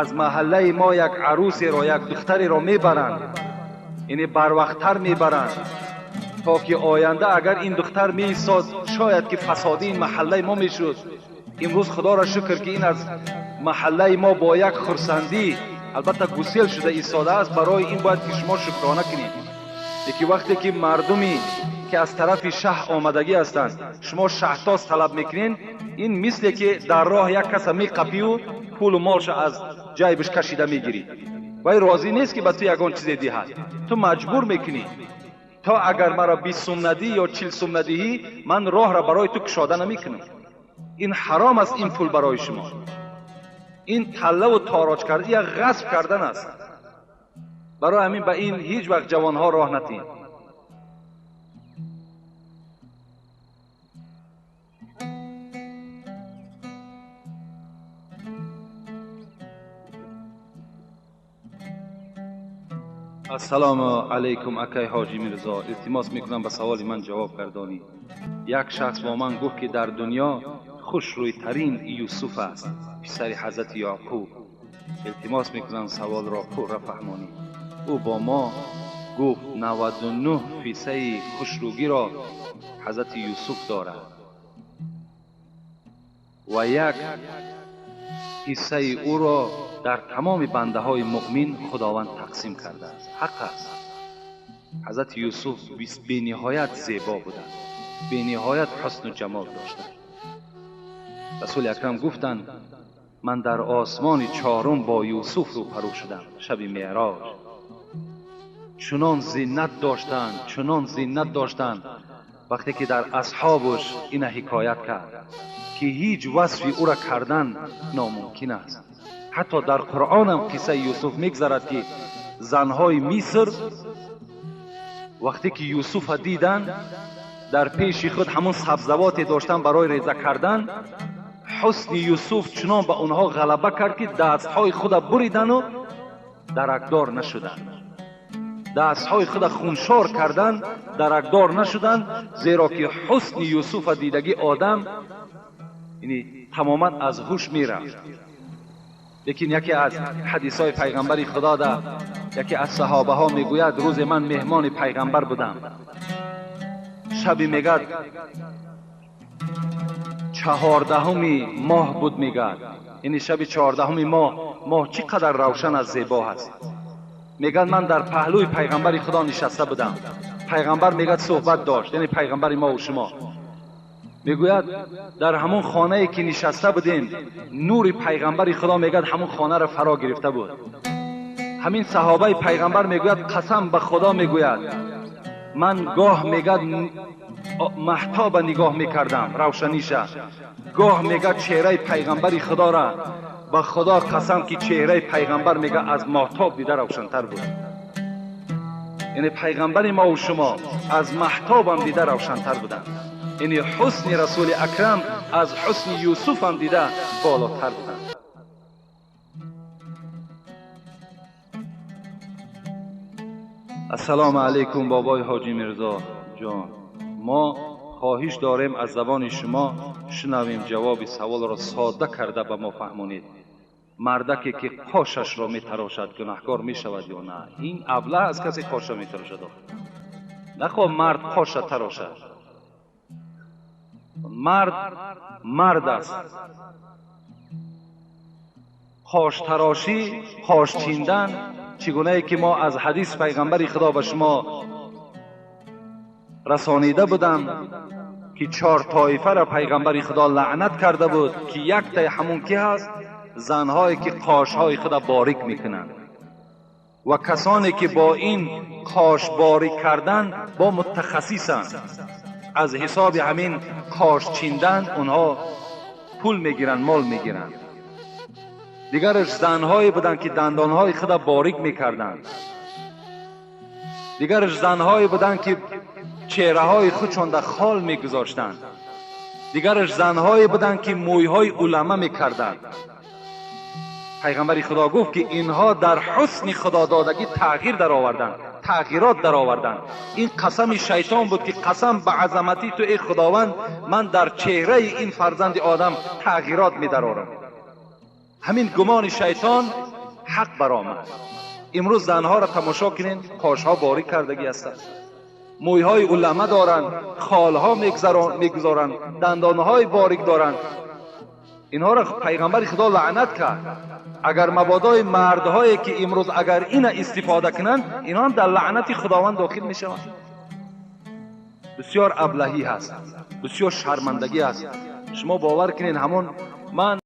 Speaker 1: аз маҳаллаи мо як арӯсеро, як духтареро мебаранд, яъне барвақттар мебаранд, то ки оянда агар ин духтар меистод, шояд ки фасоди ин маҳаллаи мо мешуд. Имрӯз Худоро шукр ки ин аз маҳаллаи мо бо як хурсандӣ албатта гусел шуда истодааст. Барои ин бояд ки шумо шукрона кунед. Лекин вақте ки мардуме ки аз тарафи шаҳр омадагӣ ҳастанд, шумо шаҳтоз талаб мекунед, ин мисле ки дар роҳ як каса меқапию пулу молша аз ҷайбаш кашида мегирӣ. Вай розӣ нест ки ба ту ягон чизе диҳад, ту маҷбур мекунӣ. То агар маро 20 сум надиҳӣ ё 40 сум надиҳӣ, ман роҳро барои ту кушода намекунам. Ин ҳаром аст, ин пул барои шумо. Ин таллаву тороҷ кардан, як ғасб кардан аст. Барои ҳамин ба ин ҳеҷ вақт ҷавонҳо роҳ натиҳед. Ассалому алайкум, акай ҳоҷи Мирзо. Илтимос мекунам ба саволи ман ҷавоб гардонӣ. Як шахс бо ман гуфт ки дар дунё хушрӯйтарин Юсуф аст, писари ҳазрати Яъқуб. Илтимос мекунам саволро пурра фаҳмонӣ. Ӯ бо мо гуфт 99 фисаи хушрӯгиро ҳазрати Юсуф дорад ва як ҳиссаи ӯро дар тамоми бандаҳои муъмин Худованд тақсим кардааст. Ҳақ аст. Ҳазрати Юсуф бениҳоят зебо буданд, бениҳоят ҳусну ҷамол доштанд. Расули акрам гуфтанд: ман дар осмони чорум бо Юсуф рӯпарӯ шудам шаби меъроҷ. Чунон зинат доштанд, чунон зинат доштанд, вақте ки дар асҳобаш ина ҳикоят кард ки ҳеҷ васфи ӯра кардан номумкин аст. Ҳатто дар Қуръонам қиссаи Юсуф мегзарад ки занҳои Миср вақте ки Юсуфа диданд, дар пеши худ ҳамон сабзавоте доштанд барои реза кардан, ҳусни Юсуф чунон ба онҳо ғалаба кард ки дастҳои худа буридану даракдор нашуданд, дастҳои худа хуншор карданд, даракдор нашуданд, зеро ки ҳусни Юсуфа дидагӣ одам яъне тамоман аз ҳуш мерафт. Лекин яке аз ҳадисҳои пайғамбари Худо да яке аз саҳобаҳо мегӯяд: рӯзе ман меҳмони пайғамбар будам. Шаби мегад 14 моҳ буд, мегад, яъне шаби 14 моҳ, моҳ чӣ қадар равшан аз зебо ҳаст. Мегад ман дар паҳлӯи пайғамбари Худо нишаста будам. Пайғамбар мегад суҳбат дошт, яъне пайғамбари мо ва шумо. Мегӯяд дар ҳамон хонае ки нишаста будем, нури пайғамбари Худо мегад ҳамон хонаро фаро гирифта буд. Ҳамин саҳобаи пайғамбар мегӯяд қасам ба Худо, мегӯяд ман гоҳ мегад маҳтоба нигоҳ мекардам, равшаниша, гоҳ мегад чеҳраи пайғамбари Худора. Ба Худо қасам ки чеҳраи пайғамбар мегад аз моҳтоб дида равшантар буд. Яъне пайғамбари мо ва шумо аз маҳтобам дида равшантар буданд. Яъне ҳусни Расули Акрам аз ҳусни Юсуфам дида болотар буданд. Ассалому алайкум бобои Ҳоҷи Мирзо ҷон, мо хоҳиш дорем аз забони шумо шунавем ҷавоби саволро сода карда ба мо фаҳмонед. Мардаке ки қошашро метарошад гунаҳкор мешавад ё на? Ин аблаҳ аз касе қоша метарошад. Нахоҳ мард қоша тарошад. Мард мард аст. Қоштарошӣ, қош чиндан, чӣ гунае ки мо аз ҳадис пайғамбари Худо ба шумо расонида будам ки 4 тоифаро пайғамбари Худо лаънат карда буд, ки яктаи ҳамон ки ҳаст? Занҳое ки қошҳои худа борик мекунанд ва касоне ки бо ин қош борик кардан бо мутахассисанд. Аз ҳисоби ҳамин қош чиндан онҳо пул мегиранд, мол мегиранд. Дигараш занҳое буданд ки дандонҳои худа борик мекарданд. Дигараш занҳое буданд ки чеҳраҳои худшон дар хол мегузоштанд. Дигараш занҳое буданд ки мӯйҳои улама мекарданд. Пайғамбари Худо гуфт ки инҳо дар ҳусни худододагӣ тағйир дароварданд, тағйирот дароварданд. Ин қасами шайтон буд ки қасам ба азамати ту эй Худованд, ман дар чеҳраи ин фарзанди одам тағйирот медарорам. Ҳамин гумони шайтон ҳақ баромад. Имрӯз занҳоро тамошо кунед, қошҳо борик кардагӣ ҳастанд, мӯйҳои улама доранд, холҳо мегузоранд, дандонҳои борик доранд. Инҳоро пайғамбари Худо лаънат кард. Агар мабодои мардҳое ки имрӯз агар ина истифода кунанд, инҳо ҳам дар лаънати Худованд дохил мешаванд. Бисёр аблаҳӣ ҳаст, бисёр шармандагӣ ҳаст. Шумо бовар кунед, ҳамон ман